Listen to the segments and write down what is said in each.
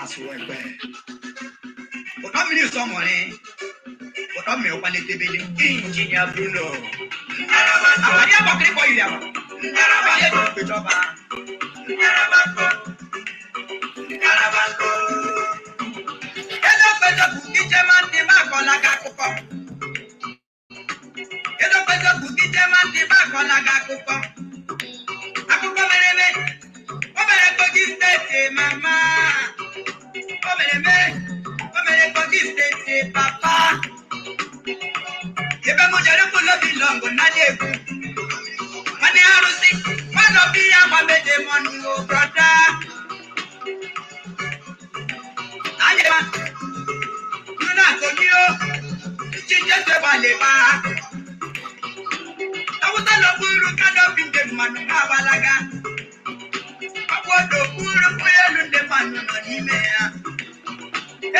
Asụwekwe ụtọ mmiri ụsọ mụrị ụtọ mmiri ụkwalitebele Injinia Bruno àbàdí àbọ̀kiri kọ ìrìn àwọn àbàdí ètò ìgbèjọba. Ezekwezekwu ijema ndị m akọla gị akụkọ. Ezekwezekwu ijema ndị m akọla gị akụkọ. Akụkọ mere eme, o mere Kogi Steeti mama. O mere eme, o mere Kogi Steeti papa. Ebe m jere mkpụrụ obi lọngụ na egwu. Nwanne arụsị, nwanne obi ya gbameje mọnụ o brọda. Anyị ma, nuna konyo, chiche gbalịba. Awụsa n'okpuru kanopi ndị mmanụ ha agbalaga. Ọkwụ n'okpuru ụgbọelu ndị mmanụ nọ n'ime ya.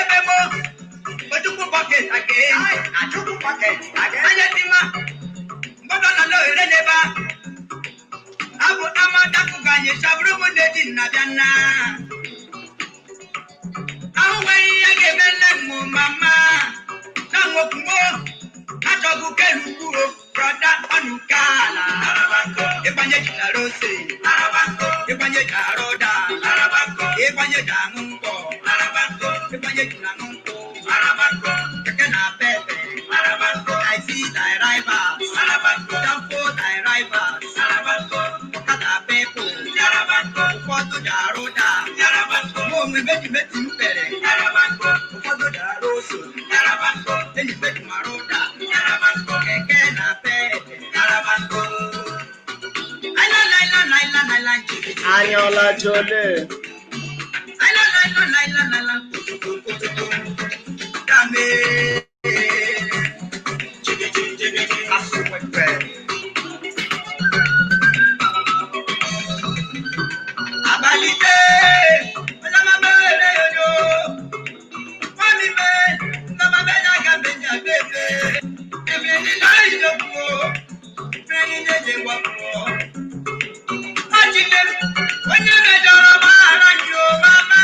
Ebe mo, Ojukwu bucket again. Achukwu bucket again. Anya tima, mgbọdọ nọ n'ohere n'ebe a. Abụ amadapụga anyị chabụrụ m ndị ji nna bịa nna. Ahụ nwere ihe ga-eme nne m mama. Na nwokwuo, achọghị kelukwuo, brọda ọnụkala. Ịgbanye jidara ose, ịgbanye jara ụda, ịgbanye ji aṅụ nkwọ, ịgbanye ji aṅụ nkwụ, keke na pepe, I see thy rivals, Danfo thy rivals, ọkada people, ụfọdụ jara ụda, mụ onwe meti m pere, ụfọdụ jara ose, enyi meti mara ụda, keke na pepe, Laila, laila, laila, laila, jigiji. Anyọla jole. Laila, laila, laila, laila, kutuku, kutuku. Dame. Jigiji, jigiji, asụwekwe. Abalite, ọlọmọbẹrẹ yoyo. Wọ́n mi bẹ́, lọ́mọbẹ́ náà bẹ̀jà bẹ́ẹ̀. Èmi ní láì lóko, ẹni lè wọ́pọ̀. Ọchịchị onye mejọrọ gbaghara gị o mama.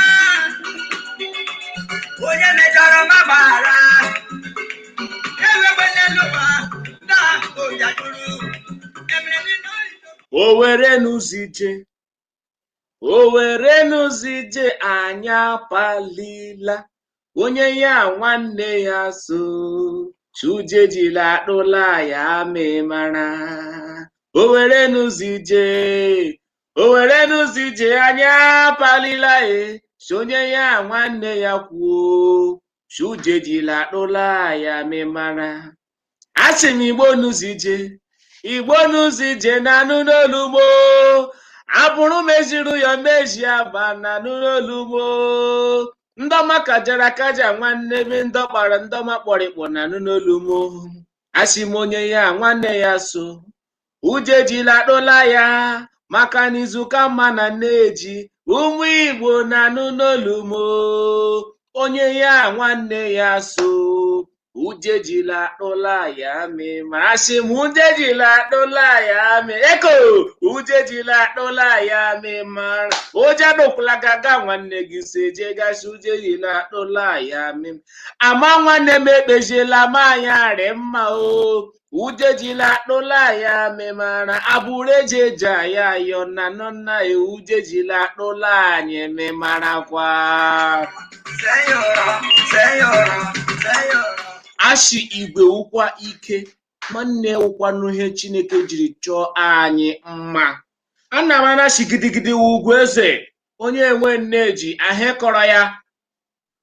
Onye mejọrọ ma gbaghara. Ewekwela n'ụwa na ụjajuru. Emere m n'oyibo. Owere n'ụzọ ije. Owere n'ụzọ ije anyị apalila. Onye ya nwanne ya so. Chujejila akpụla ya mịmara. Owere n'ụzọ ije. Owere n'ụzọ ije anyị apalila e. Si onye ya nwanne ya kwuo. Chujejila akpụla ya mịmara. Asị m Igbo n'ụzọ ije. Igbo n'ụzọ ije na-anụ n'olu mo. Abụrụ meziri ya mezi aba na-anụ n'olu mo. Ndọma kajara akaja nwanne m ndọkpara ndọma kpọrịkpọ na-anụ n'olu mo. Asị m onye ya nwanne ya so. Uje jila akpụla ya maka na izu ka mma na nne ji. Ụmụ Igbo na-anụ n'olu mo. Onye ya nwanne ya so. Uje jila akpụla ya mee ma asị m uje jila akpụla ya mee eko uje jila akpụla ya mee mara ụja dụkwala gaga nwanne gị si eje gasị uje jila akpụla ya mee ama nwanne m ekpeziela ma anyị arị mma o uje jila akpụla ya mee mara abụrụ eje eje ya ayọ na nọ na uje jila akpụla anyị mee mara kwa. Senyora, senyora, senyora. Ashị igwe wụkwa ike nwanne wụkwanụ ihe Chineke jiri chọọ anyị mma. Ana m anashi gidigidi wụ ugwu eze onye enwe nne ji ahịkọrọ ya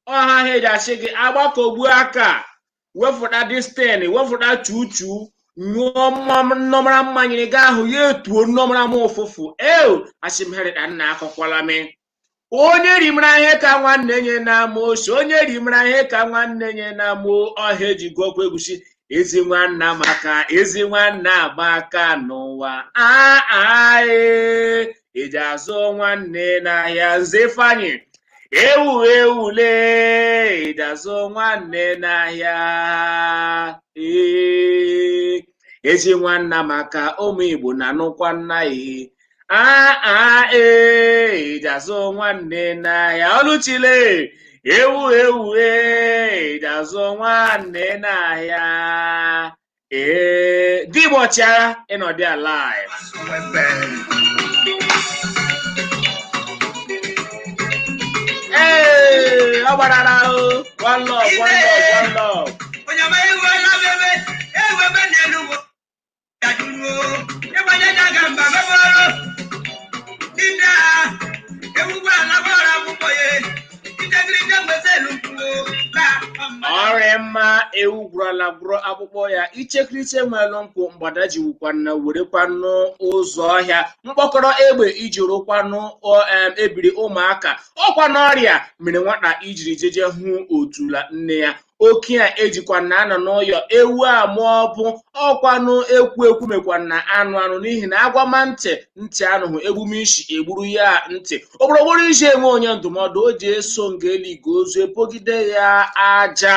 ọha ha eji asị gị agbakọgbuo aka wefụta distin wefụta chuchu nyụọ nnọmara mmanyere gị ahụ ya etuo nnọmara m ụfụfụ eo asị m herịta nna akọkwala m onye rimara ihe ka nwanne nye na ama ose onye rimara ihe ka nwanne nye na ama ọha eji gụọkwa egusi ezi nwanna maka ezi nwanna agba aka n'ụwa aa ee eji azụ nwanne n'ahịa nze Ifeanyị ewu ewule eji azụ nwanne n'ahịa ee ezi nwanna maka ụmụ Igbo na-anụkwa nna ihe Aa ee, iji azụ nwanne n'ahịa. Ọlụchile ewu ewu ee, iji azụ nwanne n'ahịa. Ee, dịgba ọchịagha ịnọdị alive. Ee, ọ gbarara o. One love, one love, one love. Onye ma ewu ọla bebe, ewu ebe n'elu wo. Yajuru ịgbanye jaga mba beboro. Dida, ewu gwa ala gbara akwụkwọ ya. Ijegiri je mgbese elu nkwuo. La, ọmma. Ọrịa mma, ewu gwụrụla gwụrụ akpụkpọ ya, ichekiriche nwelụ nkwụ, mgbada ji wukwanụ werekwanụ ụzọ ọhịa mkpọkọrọ egbe iji rụkwanụ ebiri ụmụaka. Ọkwa n'ọrịa mere nwata ijiri jeje hụ otula nne ya. Oke a ejikwa na anọ n'ụyọ ewu a mụọ bụ ọkwanụ ekwu ekwu mekwa na anụ anụ, n'ihi na agwama ntị ntị anụhụ, egbumishi egburu ya ntị. Okporokporo iji enwe onye ndụmọdụ o ji eso nga eligo ozu epogide ya aja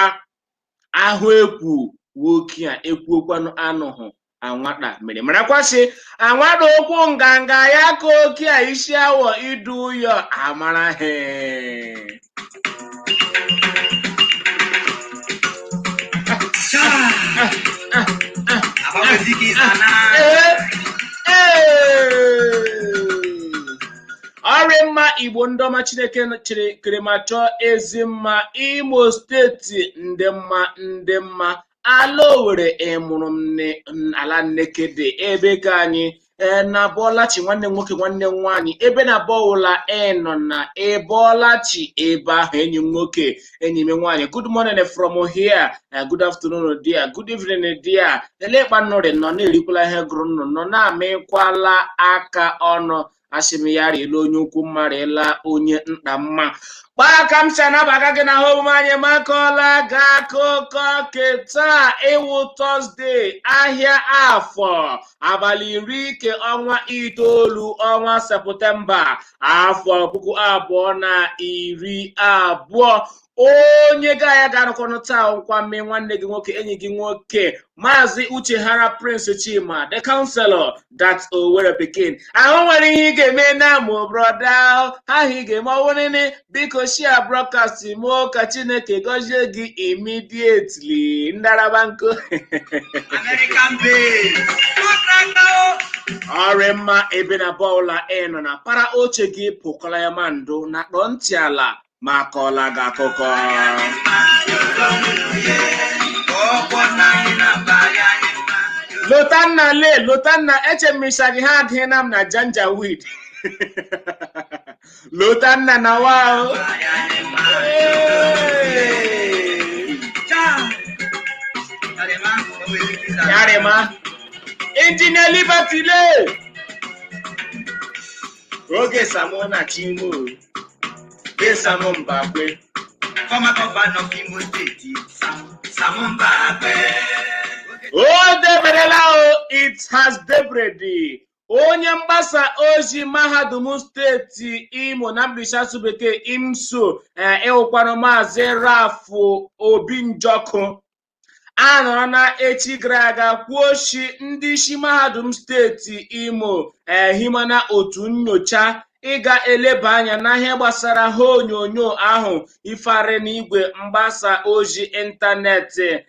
ahụ ekwu nwoke a ekwuokwanụ anụhụ anwata mere marakwasị anwada okwu nganga ya ka oke a isi awọ idu ụyọ amara he. Chaa. Agbanwezi sana. Ee, ee. Ọrị mma, Igbo ndị ọma Chineke chịrị kere ma chọọ ezi mma. Imo Steeti ndị mma, ndị mma ala Owere ịmụrụ m ala Nnekede ebe ka anyị ee na Bọlachi. Nwanne m nwoke, nwanne m nwaanyị, ebe na bọwụla ịnọ na ịbọlachi ebe ahụ, enyi m nwoke, enyi m nwaanyị, good morning from here, good afternoon dear, good evening dear. Elekpa nnụrị nọ na-erikwala ihe gụrụ nnụ nọ na-amịkwala aka ọnụ. Asị m ya riela onye ukwu mma, riela onye nta mma. Gbaa ka m si anabaga gị na ha omume anyị makọọla gị akụkọ keta ịwụ Thursday, ahịa afọ, abalị 10 ke ọnwa itoolu, ọnwa Septemba, afọ 2020. Onye ga ya ga-arụkọnụ taa nkwa mme nwanne gị nwoke, enyi gị nwoke, Maazị Uche Hara Prince Chima, the counselor that Owerri pikin. Ahụ nwere ihe ị ga-eme na mụ brother ahụ ị ga-eme ọwụnịnị. Biko share broadcast mo ka Chineke gọzie gị immediately. Ndaraba nkụ. American base. Contractor o. Ọrị mma, ebe na bọọlụ ị nọ na para oche gị pụkọla ya ma ndụ na kpọọ ntị ala ma kọọla gị akụkọ. Ọkwọ na anyị na-abalị anyị mma. Lotanna le Lotanna, echemisa gị ha adịghị na m na janjaweed. Lotanna na wa o. Abalị anyị mma. Hey! Chaa. Yarima, o nwere ike ịza. Yarima Injinia Liberty le oge Samo na Chimo de Samo Mbakwe. Former governor of Imo State, Sam Sam Mbakwe. O deberela o, it has debredi. Onye mgbasa ozi mahadum steeti Imo na mkpirisi asụ bekee IMSU, ịwụkwanụ Maazị Rafụ Obinjọkụ, a nọrọ na echi gara aga kwuo shi ndị isi mahadum steeti Imo ehimana otu nyocha ịga eleba anya n'ihe gbasara ha onyonyo ahụ ifari n'igwe mgbasa ozi ịntanetị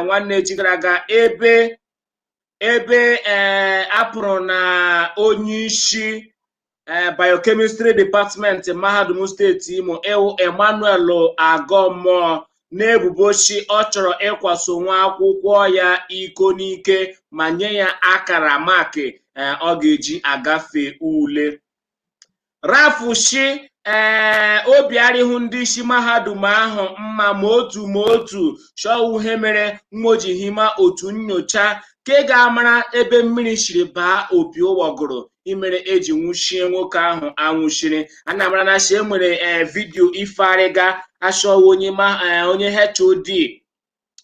nwanne echi gara aga, ebe apụrụ na onye isi biochemistry department mahadum steeti Imo, ewu Emmanuel Agọmmụọ, na-ebubo chi ọ chọrọ ịkwaso nwa akwụkwọ ya iko n'ike ma nye ya akara maki ọ ga-eji agafe ule. Rafushi obi arịhụ ndị isi mahadum ahụ mma ma otu ma otu chọọ ihe mere mmoji hima otu nyocha ke ga-amara ebe mmiri siri baa opi ụgbọgụrụ imere eji nwụchie nwoke ahụ anwụchiri. A na-amara na shi enwere vidiyo ifearịga achọwa onye ma onye HOD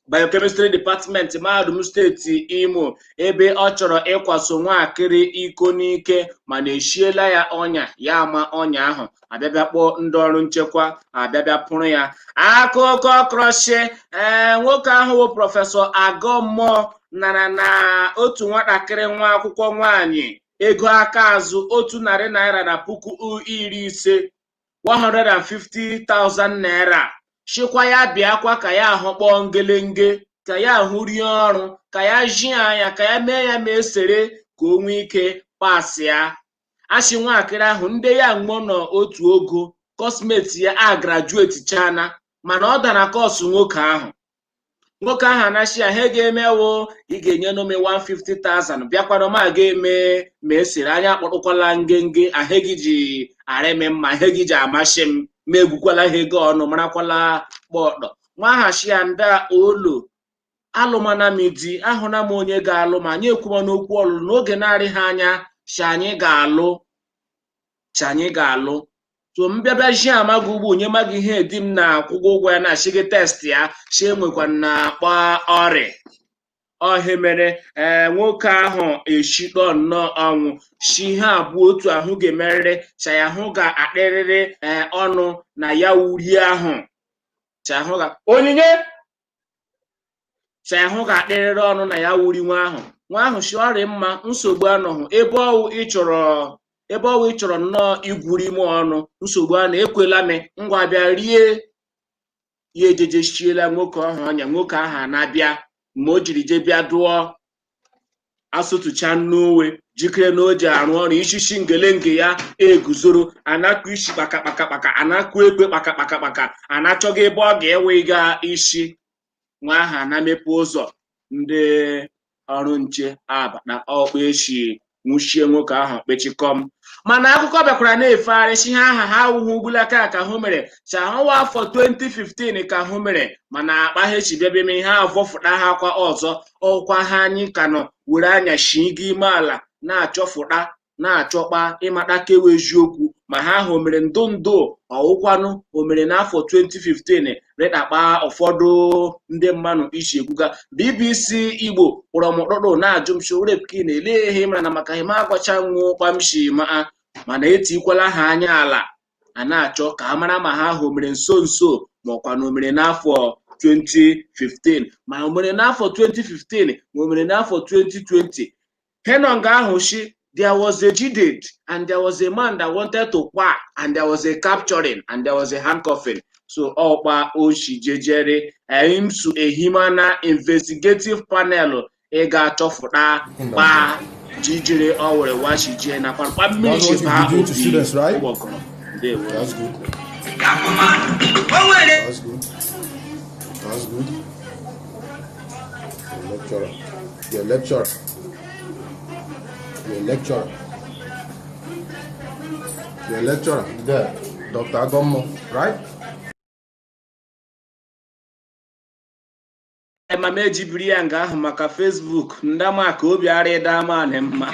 biochemistry department mahadum steeti Imo ebe ọ chọrọ ịkwaso nwaakịrị iko n'ike, mana eshiela ya ọnya ya ama ọnya ahụ abịabịa kpọọ ndị ọrụ nchekwa abịabịa pụrụ ya. Akụkọ krọshi nwoke ahụ bụ Prọfesọ Agọmmụọ nara na otu nwatakịrị nwa akwụkwọ nwaanyị. Ego aka azụ ₦150 ₦150,000 shikwa ya bịakwa ka ya ahụ kpọọ ngelenge, ka ya ahụ rie ọrụ, ka ya jie anya, ka ya mee ya ma esere ka o nwee ike pasịa. Achị nwaakịrị ahụ ndị ya mgbo nọ otu ogo coursemate ya a graduate chana, mana ọ dara course nwoke ahụ. Nwoke ahụ anachi ya ha ga-emewo ị ga-enye nomi 150,000 bịakwanụ ma ga-eme ma esere anya akpọrọkwala ngenge ahụ gị ji arịmị mma, ahụ gị ji amasị m, ma egwukwala ha ego ọnụ marakwala kpọdọ. Nwa aha shi ya nda olu alụmana m di, ahụna m onye ga-alụ ma anyị ekwuma n'okwu ọlụlụ n'oge na-arịghị anya, si anyị ga-alụ, si anyị ga-alụ. So mbịabịa ji amaghị ugbu nye maghị ihe di m na-akwụgwọ ụgwọ ya na-achị gị test ya si enwekwa na akpa ọrịa ọhịa mere. Ee, nwoke ahụ eshikpọ nnọọ ọnwụ shi ihe abụọ otu ahụ ga-emerịrị cha ya ahụ ga-akpịrịrị ọnụ na ya uri ahụ cha ahụ ga onyinye cha ahụ ga-akpịrịrị ọnụ na ya wuri nwa ahụ. Nwa ahụ shi ọrịa mma, nsogbu anọghị ebe ọwụ ịchọrọ, ebe ọwụ ịchọrọ nnọọ igwuri ime ọnụ, nsogbu a na-ekwela m ngwa bịa rie ya. Ejeje shiela nwoke ahụ ọnya. Nwoke ahụ anabịa ma o jiri je bịa dụọ asụtụcha n'uwe jikere na o ji arụ ọrụ ishishi ngelenge ya eguzoro anakụ isi kpaka kpaka kpaka, anakụ ekwe kpaka kpaka kpaka, anachọghị ebe ọ ga-ewe ga isi. Nwa ahụ ana-mepe ụzọ, ndị ọrụ nche abata ọkpa echi nwụchie nwoke ahụ kpechikọm. Mana akụkọ bịakwara na-efegharị si ha aha ha awụghị ugbulaka ka hụ mere cha hụwa afọ 2015 ka hụ mere, mana akpa ha echi bịa bịa ihe avọfụta ha kwa ọzọ ọkwa ha anyị ka nọ were anya shi gị ime ala na-achọfụta na-achọkpa ịmata kewa eziokwu ma ha ahụ mere ndụ ndụ ọwụkwanụ o mere n'afọ 2015 rịtakpa. Ụfọdụ ndị mmanụ isi ekwuga BBC Igbo kpọrọ m ụtụtụ na-ajụ m shorepkin ele ihe mara na maka ma agwacha nwụọ kpamshi ma mana etikwala ha anya ala a na-achọ ka a mara ma ha ahụ mere nso nso ma ọkwa na o mere n'afọ 2015, ma o mere n'afọ 2015, ma o mere n'afọ 2020. Henong ahụ shi there was a jided and there was a man that wanted to kwa and there was a capturing and there was a handcuffing. So ọkpa oshi jejere imsu ehimana investigative panel ị ga-achọfụta kpa jijere ọ were washijie nakwa mkpa mmiri That's what chi you baa be doing to opi students, right? ụgbọgọrọ. Ndewo. That's good. O nwere That's good. That's good. You're a lecturer. You're a lecturer. You're a lecturer. You're a lecturer. There. Dr. Agomo, right? Ma m ejibiri ya nga ahụ maka Facebook ndamaka obi arịda manị mma.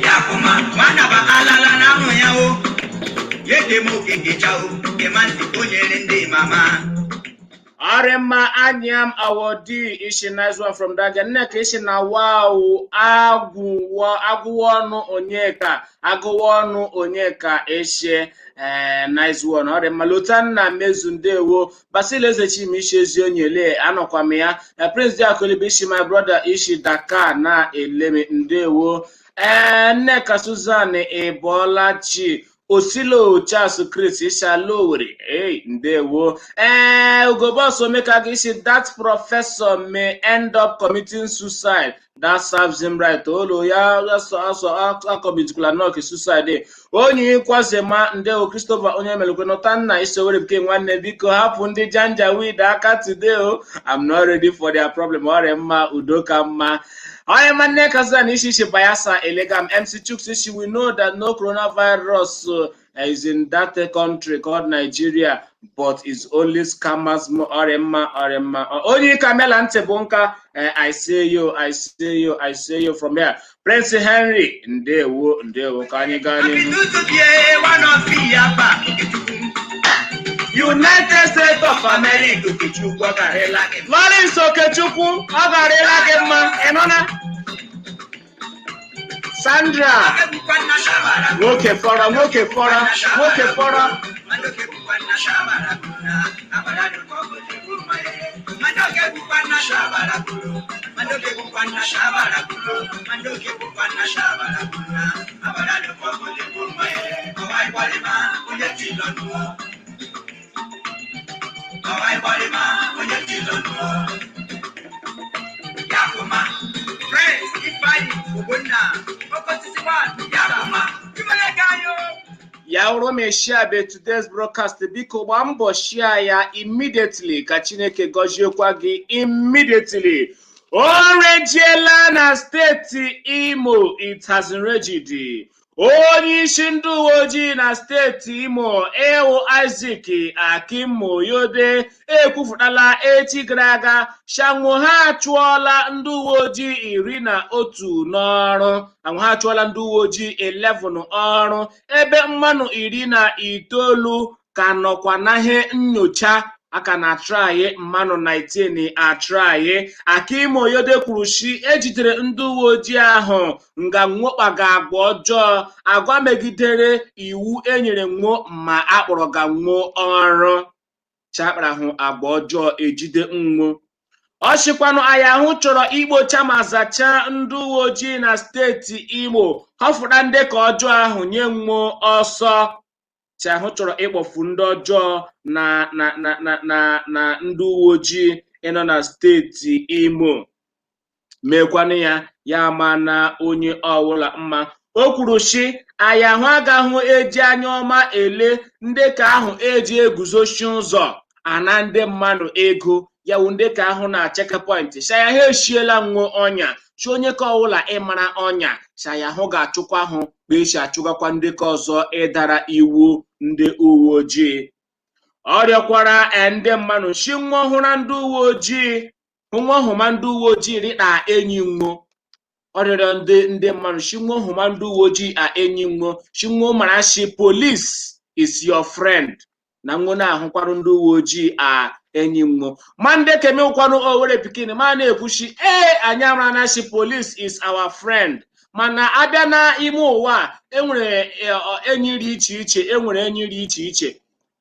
Ya kuma nwana ba alala na ahụ ya o yede m okeke chao ịma ntị o nyere ndị mama. Ọrịmma anyam awodi ishi, nice one from Daga. Nneka ishi na wow, agwụwa agụwa ọnụ onyeka, agụwa ọnụ onyeka ishe, nice one. Ọrịmma Lotanna mezu, ndewo. Basil Ezechima ishi ezi onye le anọkwa m ya. Prince Diakolibe ishi my brother ishi Dakar na eleme, ndewo. Nneka Susan Ịbọọla chi Osilo Charles Chris Ishala Owerri, hey, ndewo. Ugobos Omeka gị that professor may end up committing suicide. That serves him right. Olo ya asọ asọ akọmitikwala nọk suicide. Onye kwazema, ndewo. Christopher onye melekwe nọta nna isowere nke nwanne biko hapụ ndị janjaweed aka today o. I'm not ready for their problem. Ọrịa mma udo ka mma. Onye nwanne Kazan isi isi Bayelsa Elegam MC Chuks isi we know that no coronavirus is in that country called Nigeria, but it's only scammers. Ọrịa mma, ọrịa mma. Onye Kamela ntị bụ nka, I see you, I see you, I see you from here. Prince Henry, ndewo, ndewo, ka anyị gaa n'ihu. United States of America. Okechukwu ọ garịla gị mma. Lawrence Okechukwu, ọ garịla gị mma, ị nọ na? Sandra, nwoke fọrọ, nwoke fọrọ, nwoke fọrọ. Prince Ifeanyi Ogbonna, Okosisi one, Yakuma, Chimeleke ayo. Ya wụrụ ma share today's broadcast, biko gbaa mbọ share ya immediately ka Chineke gọziekwa gị immediately. O rejiela na steeti Imo, it has raged. Onye isi ndị uwe ojii na steeti Imo, ewu Isaac Akinmoyode, ekwufutala echi gara aga shanwo ha achụọla ndị uwe ojii 11 n'ọrụ. Anwụ ha achụọla ndị uwe ojii 11 ọrụ, ebe mmanụ 19 ka nọkwa na ihe nyocha aka na try mmanụ 19 atry. Akinmoyode kwuru shi ejidere ndị uwe ojii ahụ nga nwokpaga agwa ọjọọ, agwa megidere iwu enyere nwo ma akpọrọ ga nwuo ọrụ chakpara hụ agwa ọjọọ ejide nwo. Ọ sịkwanụ anyị ahụ chọrọ ikpocha ma zachaa ndị uwe ojii na steeti Imo, họfụta ndekọ ọjọọ ahụ nye nwo ọsọ. Chi ahụ chọrọ ịkpọfu ndị ọjọọ na na na na na na ndị uwe ojii ịnọ na steeti Imo, mekwanụ ya ya ma na onye ọwụla mma. O kwuru shi anyị ahụ agaghị eji anya ọma ele ndị ka ahụ eji eguzochi ụzọ ana ndị mmadụ ego, ya wụ ndị ka ahụ na checkpoint. Shaya ha eshiela nwo ọnya chi onye ka ọwụla ịmara ọnya, shaya ahụ ga-achụkwa ahụ ka esi achụgakwa ndị ka ọzọ ịdara iwu ndị uwe ojii. Ọ rịọkwara ndị mmadụ shi nwa ọhụrụ ndị uwe ojii nwa ọhụma ndị uwe ojii rịkpa enyi nwo. Ọ rịọrọ ndị mmadụ shi nwa ọhụma ndị uwe ojii a enyi nwo, shi nwo mara shi police is your friend, na nwo na-ahụkwarụ ndị uwe ojii a enyi nwo. Ma ndị kemekwanụ Owere pikin ma na-ekwuchi ee anyị amara na shi police is our friend, mana abịa n'ime ụwa a, enwere enyi dị iche iche, enwere enyi dị iche iche,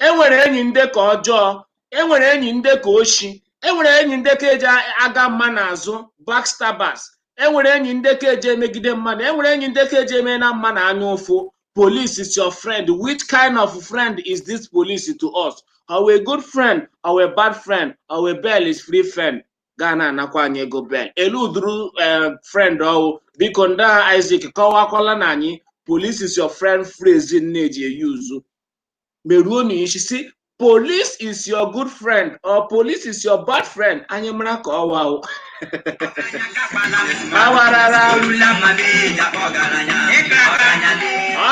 enwere enyi ndị ka ọjọọ, enwere enyi ndị ka oshi, enwere enyi ndị ka eji aga mma n'azụ, backstabbers, enwere enyi ndị ka eji emegide mmadụ, enwere enyi ndị ka eji eme na mma na anya ụfụ. Police is your friend. Which kind of friend is this police to us? Or a good friend or a bad friend? Or a bail is free friend gaa na-anakwa anyị ego bail elu uduru friend ọwụ? Biko, ndị a Isaac kọwakwala na anyị police is your friend phrase na-eji eyuzu meruo na isi si police is your good friend or police is your bad friend, anyị mara ka ọwa o awarara.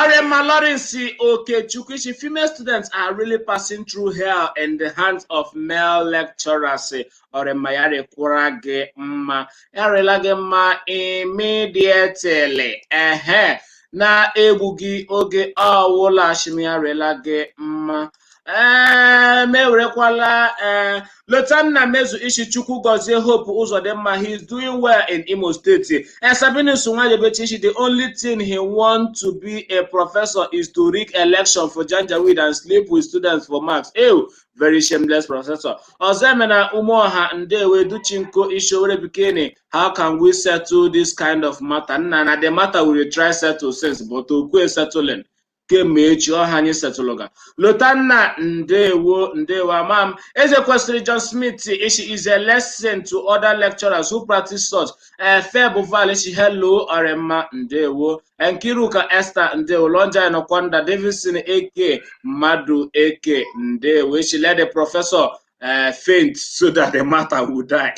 Ọrịa Lawrence Okechukwu isi female students are really passing through hell in the hands of male lecturers. Ọrịa ya rekwara gị mma, ya rela gị mma immediately, ehe, na-egbughị oge ọwụla shim ya rela gị mma. Ee, mewerekwala. Ee, Lotanna Mezu Ishi, Chukwu gọzie Hope Uzodimma, he is doing well in Imo State. And Sabinus Nwajebechi Ishi, the only thing he want to be a professor is to rig election for Janjaweed and sleep with students for marks. Ew, very shameless professor. Ozemena Umoha Ndewe Duchinko Ishi Owere Bikini, how can we settle this kind of matter? Nna, na the matter we will try settle since, but okwe settling. Kemgbe echi ọha anyị setụlụga. Lotanna, ndewo, ndewo. Amam eze kwesịrị John Smith ishi is a lesson to other lecturers who practice such. Feb Val ishi hello, ọrịmma, ndewo. Nkiruka Esther, ndewo. Lonja Nokwanda Davidson Eke Mmadụ Eke, ndewo. Ishi let the professor faint so that the matter will die.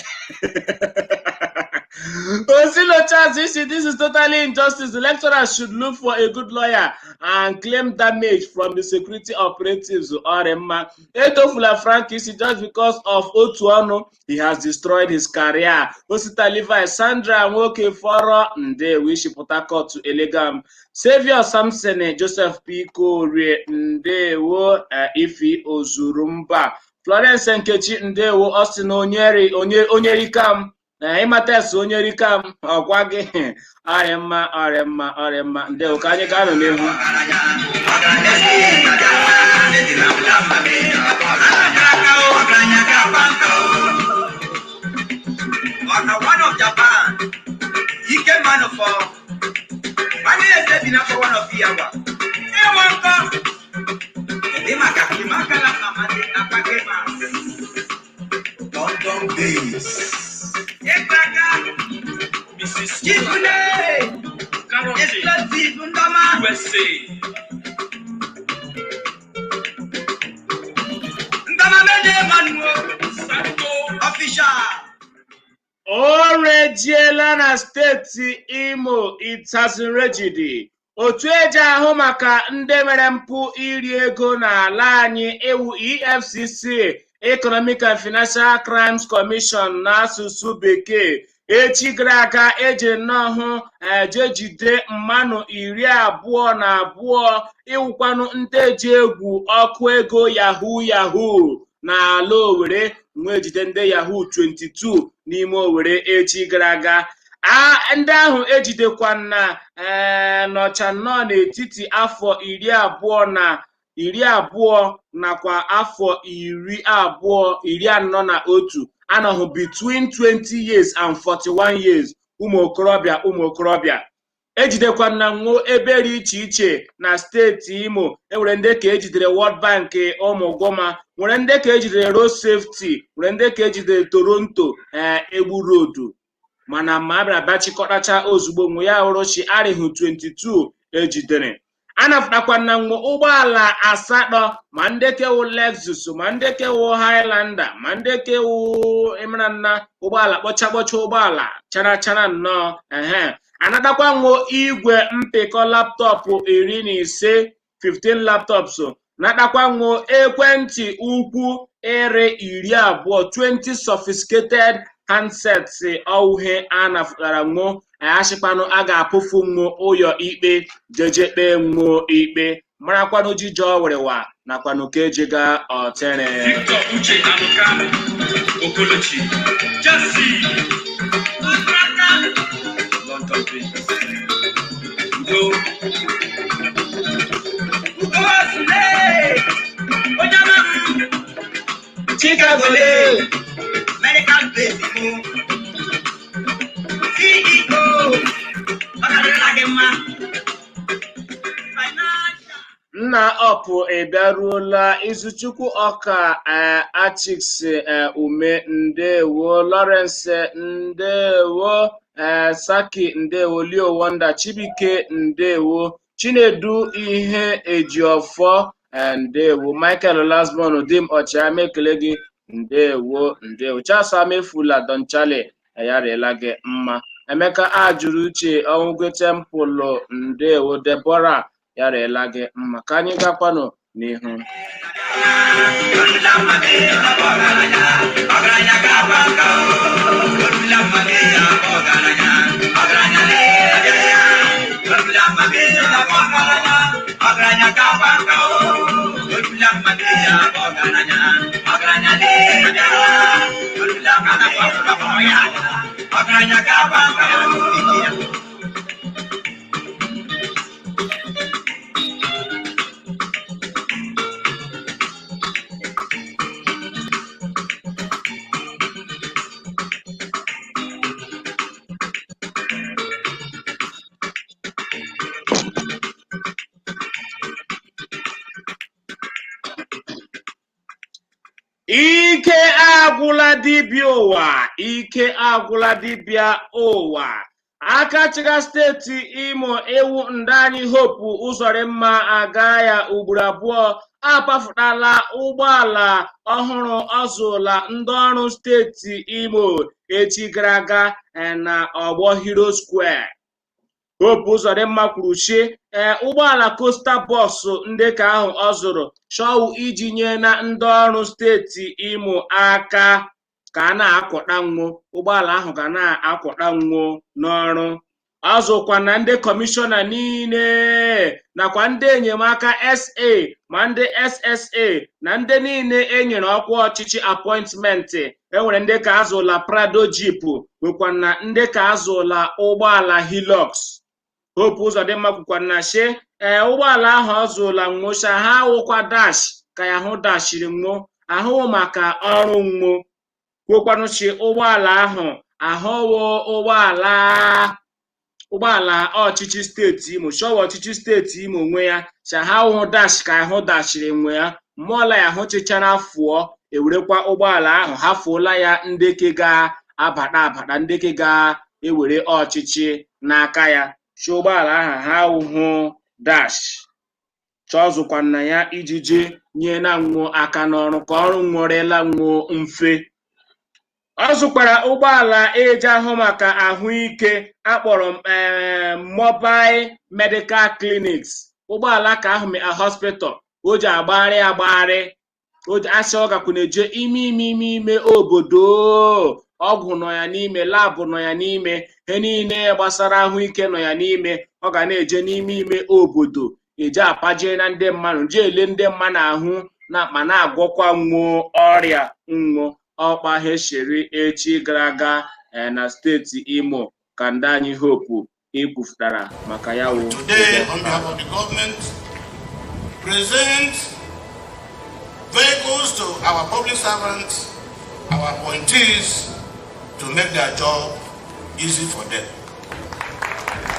Osilo Charles Isi, this is totally injustice. The lecturer should look for a good lawyer and claim damage from the security operatives. Orema. Etofula Frank Isi, just because of otu ọnụ, he has destroyed his career. Osita Levi, Sandra Nwoke Foro, Ndewo Ishi Port Harcourt to Elegam. Savior Samson Joseph Piko Ndewo Ifi Ozurumba. Florence Nkechi, Ndewo. Austin Onyeri, Onye Onyerikam. Na ịmata onye rika m ọkwa gị ọrịa mma, ọrịa mma, ọrịa mma, ndewo. Ka anyị gaa nụ n'ihu. Ọka one of Japan. Chimakala Amadi Akpake Mass. London base. Ekpaka Mrs. Chifune Carrollton, Explosive Ndoma. USA. Ndoma Mede Manuo Santo Official. O rejiela na steeti Imo Itasunrejidi. Otu eji ahụ maka ndị mere mpụ iri ego n'ala anyị iwu EFCC, Economic and Financial Crimes Commission n'asụsụ bekee, echi gara aga eji nnọọ hụ eje jide mmanụ 22 ịwụkwanụ ndị eji egwu ọkụ ego yahoo yahoo n'ala Owerri, nwee jide ndị yahoo 22 n'ime Owerri echi gara aga. A ndị ahụ ejidekwana ee nọcha nnọọ n'etiti afọ 20 na 20 nakwa afọ 20 41, anọghị between 20 years and 41 years. Ụmụ okorobịa, ụmụ okorobịa ejidekwana nwo ebe dị iche iche na steeti Imo. Enwere ndị ka ejidere World Bank Ụmụgwọma, nwere ndị ka ejidere Road Safety, nwere ndị ka ejidere Toronto ee Egbu Road, mana ma a bịara bịa chịkọtacha ozugbo nwe ya hụrụ chi arịhụ 22 ejidere. Anapụtakwana nwe ụgbọala asatọ, ma ndị kewu Lexus, ma ndị kewu Highlander, ma ndị kewu ịmara nna ụgbọala kpọcha kpọcha, ụgbọala chara chara nnọọ. Ehe, anatakwa nwo igwe mpịkọ laptọpụ 15, 15 laptops, natakwa nwo ekwentị ukwu iri 20, 20 sophisticated handsets. Ọwụhe a napụtara nwo achịkwanụ a ga-apụfu nwo ụyọ ikpe jeje kpee nwo ikpe marakwanụ jije ọwịrịwa nakwanụ ka ejiga ọtere. Victor Uche Anuka Okolochi Jesse London base. Udo. Ugosule Ojama Chicago le. Medical base mụ. CEO ọ karịrịla gị mma. Financial. Nna ọpụ ịbịaruola. Izuchukwu ọka achịks ume, ndewo. Lawrence, ndewo. Saki, ndewo. Leo Wonder Chibuike, ndewo. Chinedu ihe ejiọfọ, ndewo. Michael Lasbon dim ọchịagha ekele gị, ndewo, ndewo. Charles Amefula Don Charlie, ya rịela gị mma. Emeka ajụrụ uche ọnwụgwe tempụlụ, ndewo. Deborah, ya rịela gị mma. Ka anyị gakwanụ n'ihu. Ọgaranya ga-agba nka o. Ike agwụla dibịa ụwa, ike agwụla dibịa ụwa. Aka chịga steeti Imo ewu ndị anyị Hope Ụzọrịmma aga ya ugboro abụọ apafụtala ụgbọala ọhụrụ ọzụla ndị ọrụ steeti Imo echi gara aga na ọgbọ Hero Square. Hope Ụzọdịmma kwuru sị ee ụgbọala coaster bus ndị ka ahụ ọ zụrụ chọwụ iji nye na ndị ọrụ steeti Imo aka ka a na-akwọta nwo ụgbọala ahụ ga na-akwọta nwo n'ọrụ. Ọ zụkwa na ndị kọmishọna niile nakwa ndị enyemaka SA ma ndị SSA na ndị niile e nyere ọkwa ọchịchị apọịntmentị. Enwere ndị ka azụla Prado Jeep, nwekwa na ndị ka azụla ụgbọala Hilux. Hope Uzodimma kwukwa na shi ee ụgbọala ahụ ọ zụla nwụcha ha wụkwa dash ka ya hụ dashiri nwụ ahụ maka ọrụ nwụ, kwukwanụ shi ụgbọala ahụ ahụwo ụgbọala ụgbọala ọchịchị steeti Imo shọwa ọchịchị steeti Imo nwe ya cha ha wụ dash ka ahụ dashiri nwe ya. Mmụọla ya hụchichara fụọ, ewerekwa ụgbọala ahụ hafuola ya ndeke ga-abata abata, ndeke ga-ewere ọchịchị n'aka ya. Chi ụgbọala ahụ ha hụ dash chọzụkwana ya ijiji nye na nwuo aka n'ọrụ ka ọrụ nwụrịla nwuo mfe. Ọ zụkwara ụgbọala eji ahụ maka ahụike akpọrọ mobile medical clinics, ụgbọala ka ahụ hospital o ji agbagharị agbagharị, o ji asị ọ gakwa na-eje ime ime ime ime obodo. Ọgwụ nọ ya n'ime, lab nọ ya n'ime, ihe niile gbasara ahụike nọ ya n'ime. Ọ ga na-eje n'ime ime obodo, eje apaje na ndị mmadụ, jee ele ndị mmadụ ahụ na ma na-agwọkwa nwuo ọrịa nwuo ọkpa. Ha shiri echi gara aga na steeti Imo ka ndị anyị Hope ikwufutara maka ya wụ. Today, on behalf of the government, present vehicles to our public servants, our appointees, to make their job easy for them.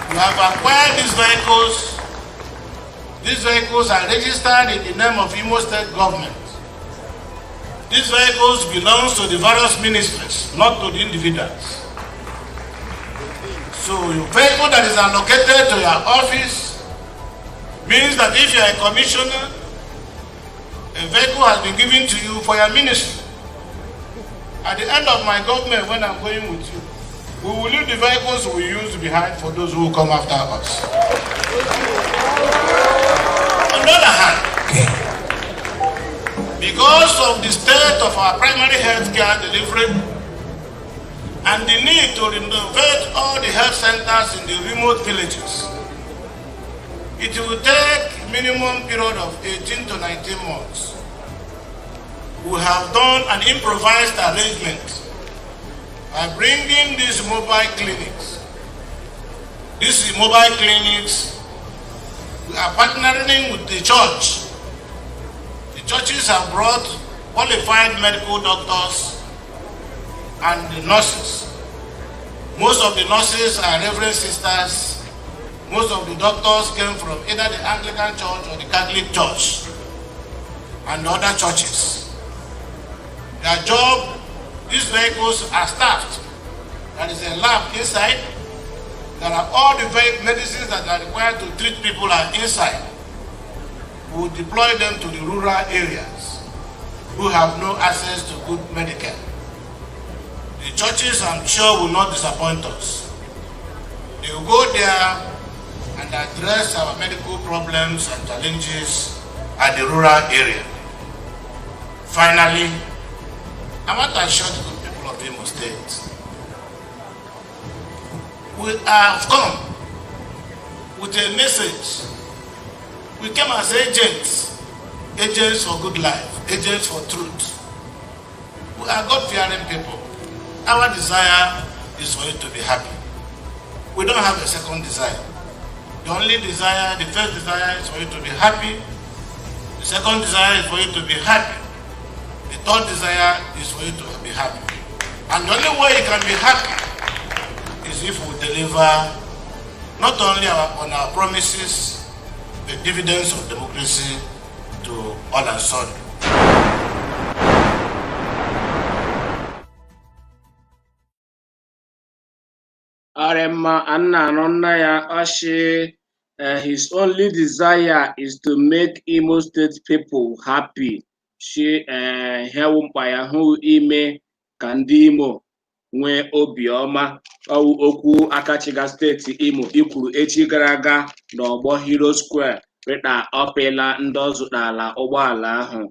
We have acquired these vehicles. These vehicles are registered in the name of Imo State government. These vehicles belong to the various ministries, not to the individuals. So your vehicle that is allocated to your office means that if you are a commissioner, a vehicle has been given to you for your ministry. At the end of my government, when I'm going with you, we will leave the vehicles we use behind for those who will come after us. On the other hand, because of the state of our primary health care delivery and the need to renovate all the health centers in the remote villages, it will take minimum period of 18 to 19 months. We have done an improvised arrangement by bringing these mobile clinics. These mobile clinics, we are partnering with the church. The churches have brought qualified medical doctors and the nurses. Most of the nurses are reverend sisters. Most of the doctors came from either the Anglican Church or the Catholic Church and other churches. Their job, these vehicles are staffed. There is a lab inside. There are all the medicines that are required to treat people are inside. We will deploy them to the rural areas who have no access to good medical. The churches, I'm sure, will not disappoint us. They will go there and address our medical problems and challenges at the rural area. Finally, I want to assure the good people of Imo State, we have come with a message. We came as agents, agents for good life, agents for truth. We are God-fearing people. Our desire is for you to be happy. We don't have a second desire. The only desire, the first desire is for you to be happy. The second desire is for you to be happy. The third desire is for you to be happy. And the only way you can be happy is if we deliver not only on our promises, the dividends of democracy to all and sundry. Arema Anna anọ ya ọshị, his only desire is to make Imo State people happy. Shi hewu mkpa ya hụ ime ka ndị Imo nwee obiọma. Ọwụ okwu akachiga steeti Imo ikwuru echi gara aga n'ọgbọ Hero Square rịta ọpịla ndị ọzụtala ụgbọala ahụ,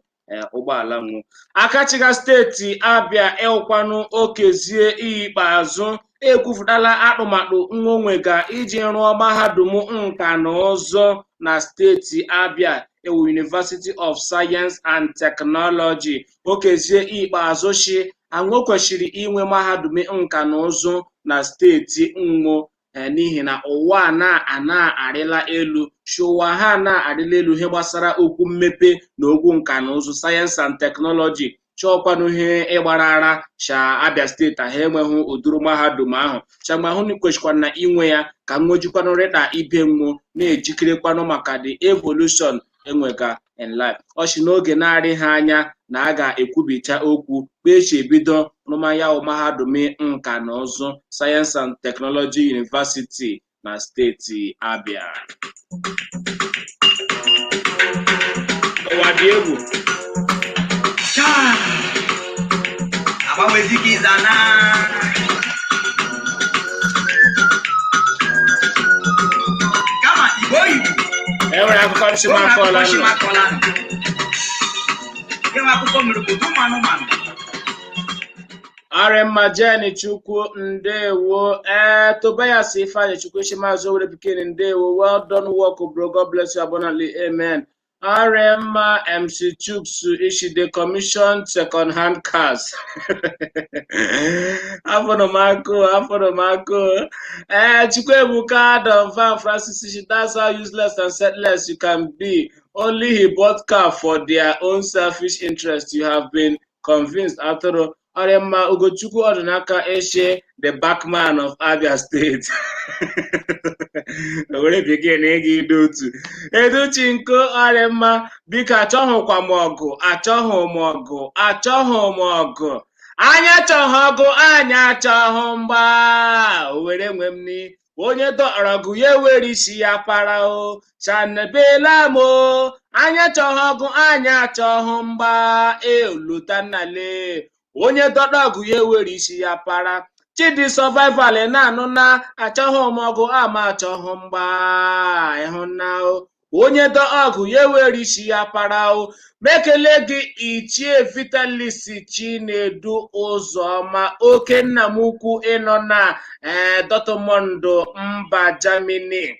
ụgbọala nwụ. Akachiga steeti Abịa ịwụkwanụ Okezie Ikpeazụ ekwufutala atụmatụ nwenwega iji rụọ mahadum nka na ụzụ na steeti Abịa, ewu University of Science and Technology. Okezie Ikpeazụ shi anwụ kwesịrị inwe mahadum nka na ụzụ na steeti Nwo, n'ihi na ụwa na arịla elu, shi ụwa ha na-arịla elu ihe gbasara okwu mmepe na okwu nka na ụzụ, science and technology. Chọọkwanụ ihe ịgbara ara sha Abia steeti ahụ enweghị ụdịrị mahadum ahụ, chamahụ kwesịkwana na inwe ya ka nwejikwanụ rịta ibe nwo na-ejikerekwanụ maka the evolution enwega. In life. Ọ sị n'oge na-adịghị anya na a ga-ekwubicha okwu kpechi ebido rụmaya mahadum nka na ụzụ, Science and Technology University, na steeti Abia. Ụwa dị egwu. Chaa! Agbanwezi ka ịza na kama Igbo Igbo. E nwere akụkọ nchimakọla nọ. Nchimakọla nọ. Enwe akụkọ mere obodo ụmụ anụmanụ. Arịmma Jen Chukwu, ndewo. Ee, Tobias Ifeanyi Chukwu, Maazị Owere Pikin, ndewo. Well done work, bro. God bless you abundantly, amen. Arịmma MC Chuks Ishide, commission second hand cars. Afọrọ m akụ, afọrọ m akụ. Ee, Chukwuebuka Donvan Francis Ishi, that's how useless and senseless you can be. Only he bought car for their own selfish interest. You have been convinced. Atụrụ Ọrịmma Ugochukwu Ọdịnaka Eshe, the backman of Abia State. Were begin ịga ido otu Educhinko. Ọrịmma, biko, achọghịkwa m ọgụ, achọghị m ọgụ, achọghị m ọgụ. Anyị achọghị ọgụ, anyị achọghị mgba. Were nwe m ni onye dọrọ ọgụ ya ewere isi ya para o chanebela m o. Anyị achọghị ọgụ, anyị achọghị mgba. Elutannale onye dọrọ ọgụ ya ewere isi ya para. Chidi Survival na-anụ na achọghị m ọgụ ama achọghị mgba. Ịhụna o, onye dọ ọgụ ya ewere isi ya para o. Mekele gị, Ichie Vitalis Chinedu Ụzọma, oke nna m ukwu, ịnọ na ee Dortmund, mba Germany.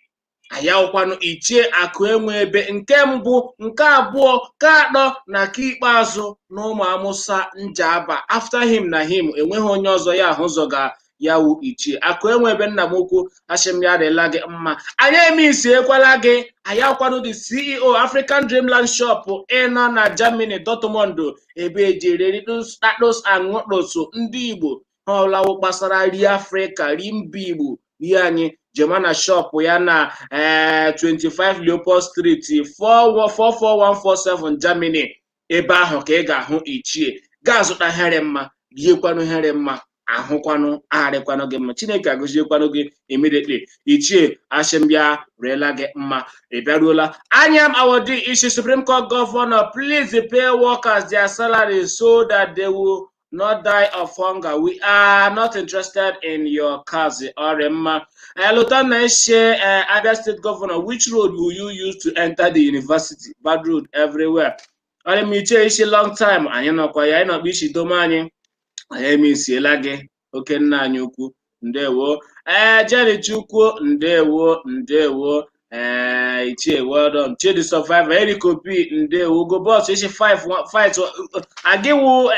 Ayawụkwanụ Ichie Akụ Enwe Ebe nke mbụ, nke abụọ, nke atọ na nke ikpeazụ na ụmụ Amụsa Njaba. After him na him enweghị onye ọzọ ya ahụ ụzọ ga ya wu Ichie Akụ Enwe Ebe. Nna m ukwu, ashị m ya adịla gị mma. Anyị eme isi ekwela gị. Ayawụkwanụ the CEO, African Dreamland Shop, ịnọ na Germany, Dortmund, ebe ejiri status aṅụrụsụ ndị Igbo ha ọlawo gbasara ri Afrịka, ri mba Igbo, ri anyị jema na shop ya na ee 25 Leopold Street, 44147 Germany. Ebe ahụ ka ị ga-ahụ ichie gaa zụta here mma, riekwanụ here mma, ahụkwanụ agharịkwanụ gị mma. Chineke agọziekwanụ gị immediately. Ichie, ashịmbịa riela gị mma. Ị bịaruola anya m. Awodi isi, Supreme Court governor, please pay workers their salaries so that they will not die of hunger. We are not interested in your cars. Ọrịa mma. Lotanna Eshe, Abia State Governor, which road will you use to enter the university? Bad road everywhere. Ọrịa mma. Ichie isi, long time. Anyị nọkwa ya, anyị nọkwa isi dome anyị. Anyị emesiela gị, oke nna anyị ukwu, ndewo. Ee, Jerry Chukwu, ndewo, ndewo. Ee, Ichie, well done. Chidi Survivor, Eric Opi, ndewo. Ugo Boss isi, five fight agịwụ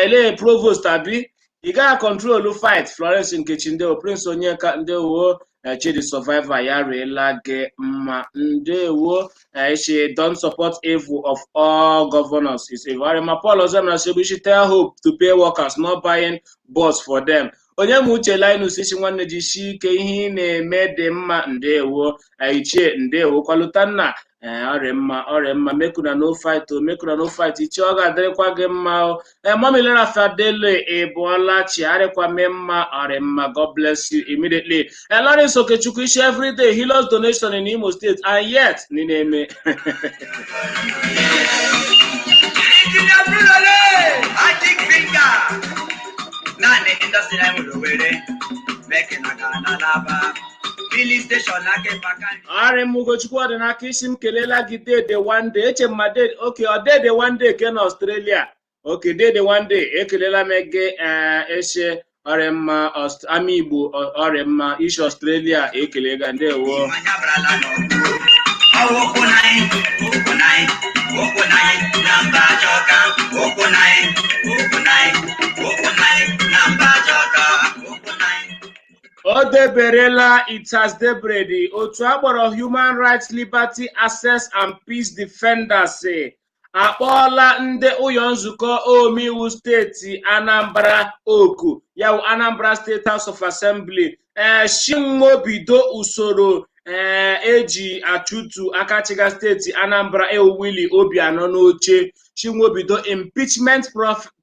ele provost abi ị gaghị control fight. Florence Nkechi, ndewo. Prince Onyeka, ndewo. Chidi Survivor, ya riela gị mma, ndewo. Ishi, don't support evil of all governors is evil. Arima Paul Ozemna Sebu ishi, tell Hope to pay workers, not buying bus for them. Onye ma Uche Linus isi, nwanne, jisie ike, ihe ị na-eme dị mma, ndewo. Ichie, ndewo. Kwalutanna, ọrịa mma, ọrịa mma. Make una no fight o, make una no fight. Ichie, ọ ga-adịrịkwa gị mma o. Ee, Mami Lera Fadele, ị bụọla chi, arịkwa mee mma, ọrịa mma. God bless you immediately. Ee, Lawrence Okechukwu isi, everyday he lost donation in Imo State and yet ni na-eme. Engineer Brunole, Magic Finger. Naanị industry anyị nwere Owerri, Mekina ga na Alaba, filling station na Kepaka. Arị m Ugochukwu Ọdịnaka isi, m kelela gị, dede one day. Eche m ma dede oke ọ dede one day ke na Australia. Oke dede one day, ekelela m gị. Ee, eshe ọrịa mma ama Igbo ọrịa mma isi Australia ekele ga, ndewo. Mmanya abarala n'ọgụ. Ọwụ ụkwụ na anyị, ụkwụ na anyị, ụkwụ na anyị na mba Ajọka, ụkwụ na anyị, ụkwụ na anyị, ụkwụ na anyị na mba Ajọka, ụkwụ na anyị. O deberela, it has debredi. Otu akpọrọ Human Rights, Liberty, Access and Peace Defenders akpọọla ndị ụyọ nzukọ omeiwu steeti Anambra oku, ya wụ Anambra State House of Assembly, ee, shinwobido usoro. Ee, eji achụtu aka chịga steeti Anambra ewu Willie Obianọ n'oche, chinwobido impeachment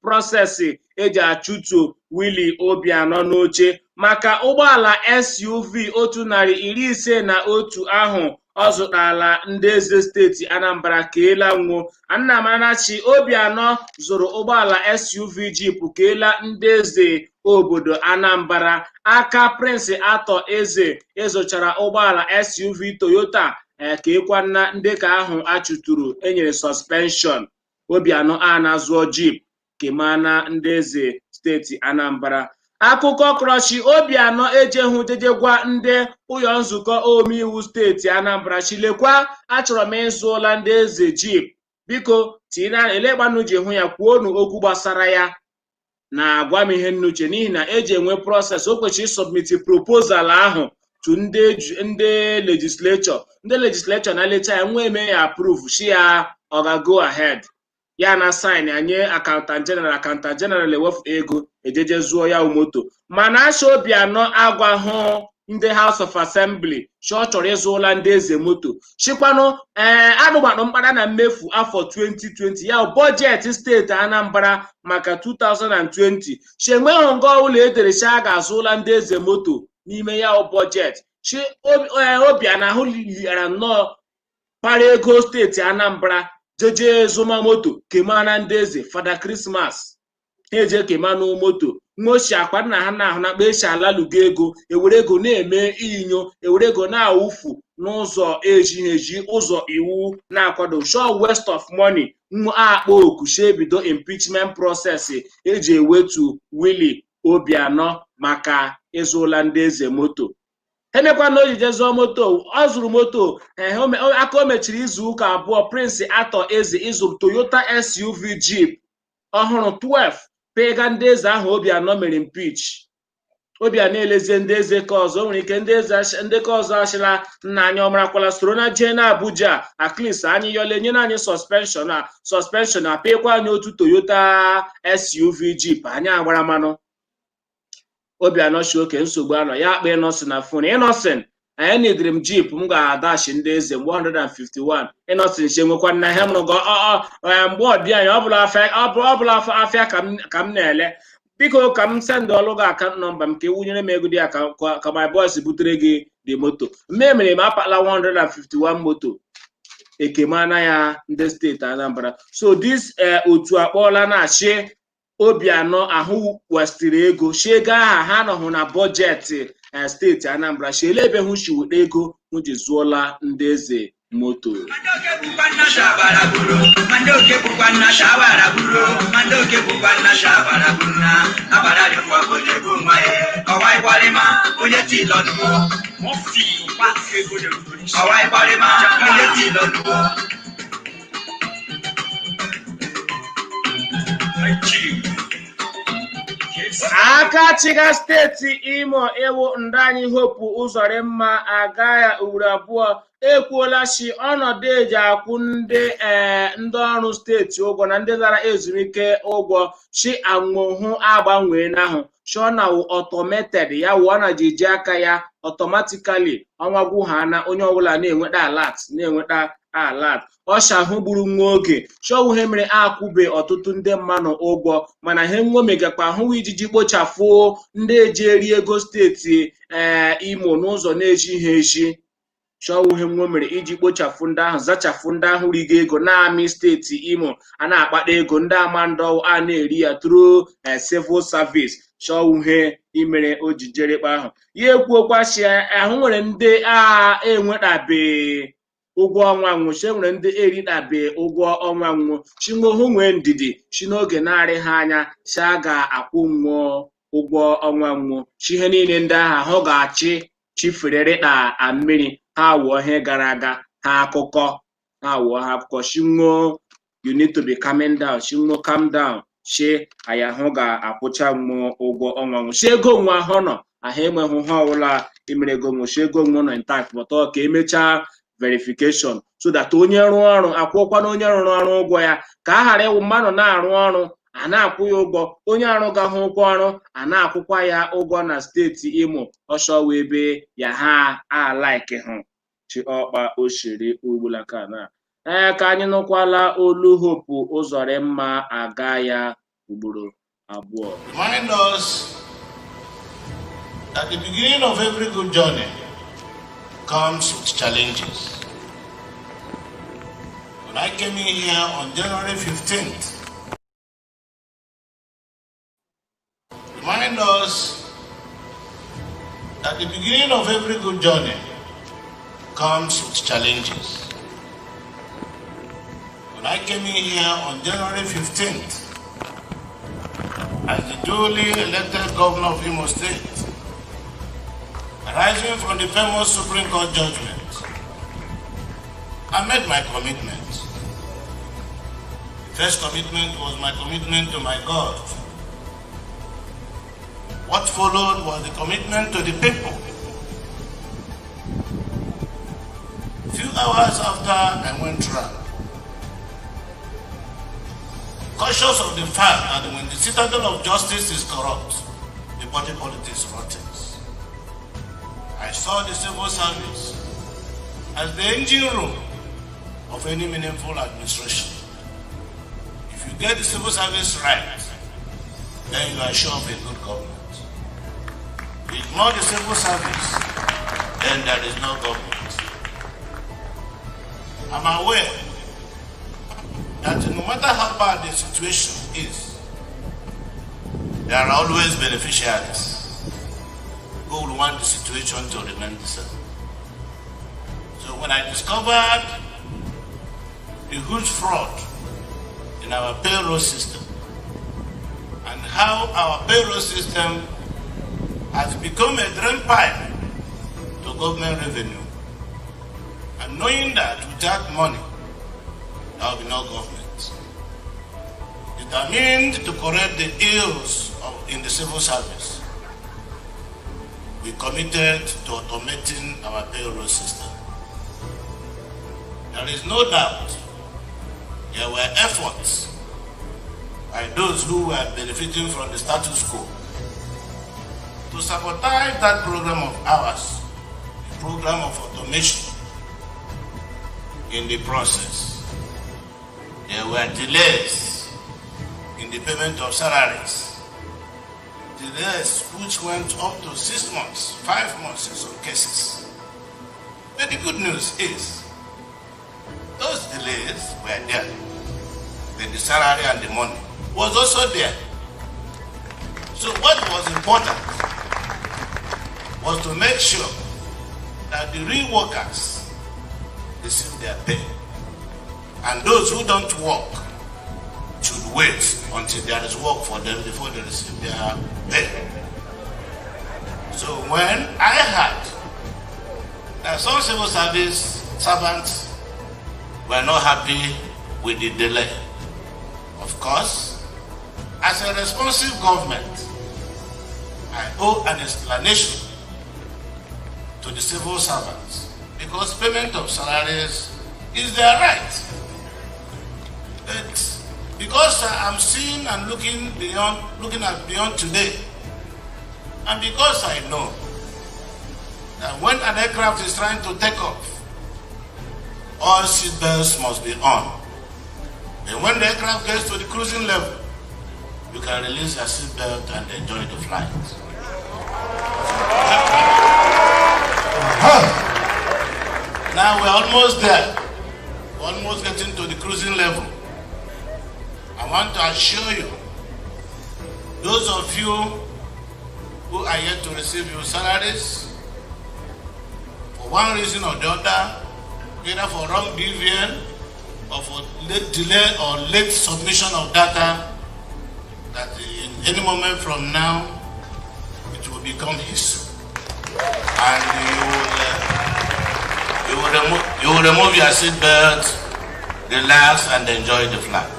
process eji achụtu Willie Obianọ n'oche maka ụgbọala SUV 151 ahụ ọ zụtara ndị eze steeti Anambra. Keela nwo Anamanachi Obianọ zụrụ ụgbọala SUV Jeep keela ndị eze obodo Anambra. Aka Prince Arthur Eze ịzụchara ụgbọala SUV Toyota ka ndị ka ahụ achụturu enyere suspension. Obianọ a na-azụọ Jeep kemana ndị eze steeti Anambra. Akụkọ krọchi Obianọ ejehụ jejegwa ndị ụlọ nzukọ omeiwu steeti Anambra, chilekwa achọrọ m ịzụla ndị eze Jeep, biko tinye elekpanụ ji hụ ya kwuonu okwu gbasara ya na agwa m ihe nnuche, n'ihi na eji enwe process. O kwesịrị submit proposal ahụ to ndị legislature. Ndị legislature na-elecha ya, nwa eme ya approve, shi ya ọ ga go ahead, ya na sign ya nye accountant general. Accountant general ewefu ego ejeje zụọ ya moto. Mana asha Obianọ agwahụ ndị House of Assembly shi ọ chọrọ ịzụla ndị eze moto, chikwanụ ee anụmanụ mkpara na mmefu afọ 2020 ya, budget steeti Anambra maka 2020, shi enweghị nga ọbụla edere shi a ga-azụla ndị eze moto n'ime ya budget. Shi Obianọ ahụ liara nnọọ para ego steeti Anambra jeje zụma moto kemana ndị eze. Fada Christmas ha eje kemanụ moto nwa ochie akwa nna ha na-ahụ na akpa echi alalugo ego, ewere ego na-eme inyo, ewere ego na-awụfu n'ụzọ ejighị eji, ụzọ iwu na-akwado, sure waste of money. Nwa akpa oku shi ebido impeachment process eji ewetu Willie Obianọ maka ịzụla ndị eze moto. Emekwa na o jije zụọ moto, ọ zụrụ moto aka o mechiri izu ụka 2, Prince Arthur Eze ịzụrụ Toyota SUV Jeep ọhụrụ 12 pega ndị eze ahụ Obianọ mere impeach. Obianọ elezie ndị eze ka ọzọ, o nwere ike ndị eze ndị ka ọzọ achịla nna anyị ọmarakwala soro na jee na Abuja, at least anyị yọle nyere anyị suspension a suspension a pekwa anyị otu Toyota SUV Jeep anyị agbara mmanụ. Obianọ shi oke nsogbu anọ ya akpa Innoson na phone. Innoson, anyị nidiri m Jeep m ga-adashi ndị eze mgbe 151. Innoson shi enwekwa nna ihe mụrụ gị mgbe ọ dị anyị ọ bụla afịa ka m na-ele. Biko ka m send ọlụ gị account number m ka ewunyere m ego dị ya ka my boys butere gị the moto. Mme mere m akpala 151 moto ekemana ya ndị steeti Anambra. So this otu akpọọla na-achị Obianọ ahụ westịrị ego shi ego aha ha nọhụ na budget steeti Anambra, shi ele ebe hụ shi weta ego hụ ji zụọla ndị eze moto. Mandoke bụkwa nna shabara buru, Mandoke bụkwa nna shabara buru, Mandoke bụkwa nna shabara buru na abara dị nwa onye bụ nwa ya ọwa ịgbalịma onye ti lọnụwo ọwa ịgbalịma onye ti lọnụwo. Aka chịga steeti Imo ewu ndị anyị Hope Ụzọrịmma aga ya ugboro 2 ekwuola shi ọnọdụ eji akwụ ndị ndị ọrụ steeti ụgwọ na ndị lara ezumike ụgwọ shi anwụhụ agbanwee n'ahụ shi ọ na wụ automated ya wụ ọ na ji eji aka ya automatically ọnwa gwụ ha na onye ọbụla na-enweta alert, na-enweta alert. Ọsha ahụ gburu nwa oge chọwụ ihe mere akwụbe ọtụtụ ndị mmadụ ụgwọ, mana ihe nwomegakwa ahụ ijiji kpochapụ ndị eji eri ego steeti Imo n'ụzọ na-ejighị eji. Chọwụ ihe nwomere iji kpochapụ ndị ahụ, zachapụ ndị ahụ rigo ego na-amị steeti Imo a na-akpata ego ndị ama ndọwụ a na-eri ya through civil service. Chọwụ ihe imere o ji jerekpa ahụ ya ekwuokwa shi ahụ nwere ndị a enwetabe ụgwọ ọnwa nwụ, chi nwere ndị eritabe ụgwọ ọnwa nwụ, chinwohu nwee ndidi chi n'oge na-arị ha anya chi a ga-akwụ nwụọ ụgwọ ọnwa nwụ, chi ihe niile ndị ahụ ahụ ga-achị chiferere na mmiri ha wụọ ihe gara aga ha akụkọ ha wụọ ha akụkọ. Chinwo, you need to be calming down. Chinwo, calm down. Chi anyị ahụ ga-akwụcha nwụọ ụgwọ ọnwa nwụ, chi ego nwa ahụ nọ ahụ enweghị ha ọbụla imere ego nwụ, chi ego nwụ nọ intact, but ọ ka emechaa verification so that onye rụọ ọrụ akwụọkwana onye rụrụ ọrụ ụgwọ ya, ka a ghara ịwụ mmadụ na-arụ ọrụ a na-akwụ ya ụgwọ, onye arụgaghị ụgwọ ọrụ a na-akwụkwa ya ụgwọ na steeti Imo. Ọsọ wee ebe ya ha alaiki hụ. Chiọkpa Oshiri ugbulaka na ee ka anyị nụkwala olu Hope Uzodimma aga ya ugboro abụọ. Remind us that the beginning of every good journey comes with challenges. When I came in here on January 15th, remind us that the beginning of every good journey comes with challenges. When I came in here on January 15th, as the duly elected governor of Imo State, arising from the famous Supreme Court judgment, I made my commitment. The first commitment was my commitment to my God. What followed was the commitment to the people. A few hours after I went round, conscious of the fact that when the citadel of justice is corrupt, the body politics rottens. I saw the civil service as the engine room of any meaningful administration. If you get the civil service right, then you are sure of a good government. You ignore the civil service, then there is no government. I'm aware that no matter how bad the situation is, there are always beneficiaries who will want the situation to remain the same. So when I discovered the huge fraud in our payroll system and how our payroll system has become a drain pipe to government revenue, and knowing that without money, there will be no government, determined to correct the ills in the civil service, we committed to automating our payroll system. There is no doubt there were efforts by those who were benefiting from the status quo to sabotage that program of ours, the program of automation. In the process, there were delays in the payment of salaries, delays which went up to 6 months, 5 months in some cases. But the good news is, those delays were there, but the salary and the money was also there. So what was important was to make sure that the real workers receive their pay, and those who don't work should wait until there is work for them before they receive their pay. So when I heard that some civil service servants were not happy with the delay, of course, as a responsive government, I owe an explanation to the civil servants, because payment of salaries is their right. But because I'm seeing and looking at beyond today, and because I know that when an aircraft is trying to take off, all seat belts must be on. And when the aircraft gets to the cruising level, you can release your seat belt and enjoy the flight. Now we're almost there. We're almost getting to the cruising level. I want to assure you, those of you who are yet to receive your salaries, for one reason or the other, either for wrong BVN or for late delay or late submission of data, that in any moment from now, it will become history. And you will remove your seatbelt, relax, and enjoy the flight.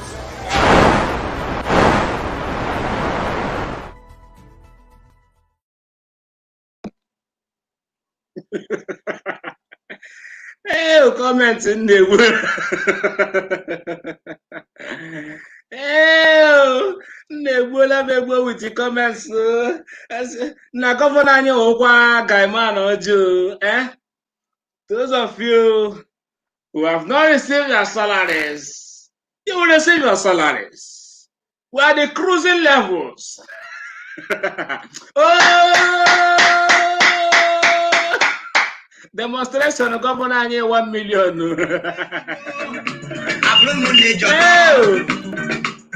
Ee, gọọmenti na-egbu. Ee, na-egbuola m egbuo with the comments. Na gọvanọ anyị wụkwa gaiman ọjọọ. Those of you who have not received your salaries, you will receive your salaries. We are the cruising levels. Oh! Demonstration governor anyị 1 million. Abụrụ m na-ejọ. Hey!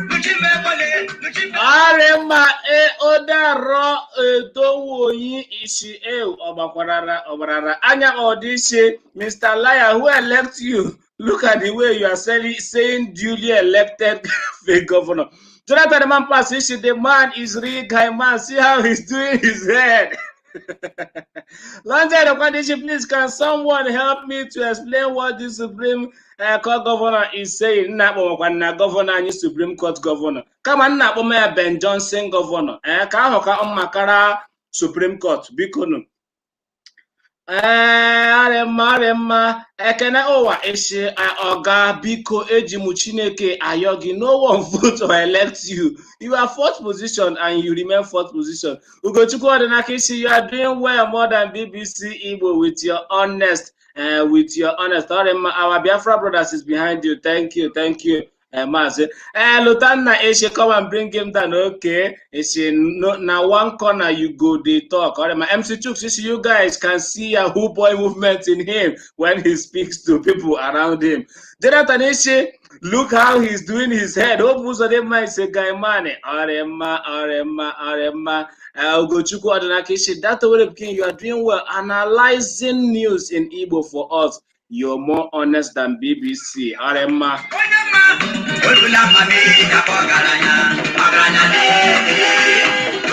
Luchimekole, luchime. Arịma e odaro edowoyi isi e ọgbakwarara ọgbarara anya ọdịiche. Mr. Liar, who elect you? Look at the way you are saying duly elected fake governor. Jonathan Mampas isi, the man is real guy man. See how he's doing his head. London Okwadishi, please can someone help me to explain what the Supreme Court governor is saying? Nna akpọmakwa na governor anyị Supreme Court governor. Kama nna akpọma ya Ben Johnson governor. Ka ahụ ka mmakara Supreme Court, biko nụ. Ee, arịmma arịmma ekene ụwa isi ọga, biko eji m Chineke ayọ gị. No one vote or elect you. You are fourth position and you remain fourth position. Ugochukwu Ọdịnaka isi, you are doing well more than BBC Igbo with your honest ọrịmma. Our Biafra brothers is behind you. Thank you, thank you. Maazị Lutanna Eshe, come and bring him down. Okay, Eshe, no, na one corner you go dey talk. All right, my MC Chuks, you see, you guys can see Yahoo boy movement in him when he speaks to people around him. Jonathan Eshe, look how he's doing his head. Hope Uzodimma is a guy man. Arema, Arema, Arema. Ugochukwu Odinaka Eshe, that way King, you are doing well analyzing news in Igbo for us. You're more honest than BBC. Arema. Onye mma olula mma mee dakwa ọgaranya ọgaranya lee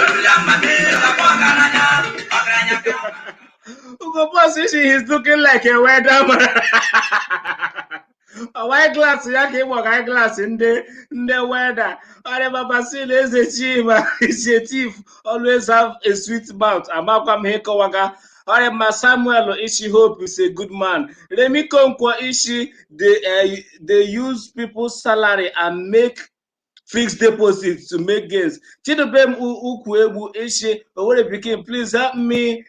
olula mma mee dakwa ọgaranya ọgaranya. Ugo Boss Ishi, he's looking like a welder man. White glass ya ka ịgbọ ka glass ndị welder. Ọrịa Basil Eze Chima is a thief, always have a sweet mouth. Amakwa m ihe kọwaga. Ọrịa Samuel Ishi, Hope is a good man. Remi Konkwo Ishi, they use people's salary and make fixed deposits to make gains. Chidubem Ukwu Ishi, Owerri Pikin, please help me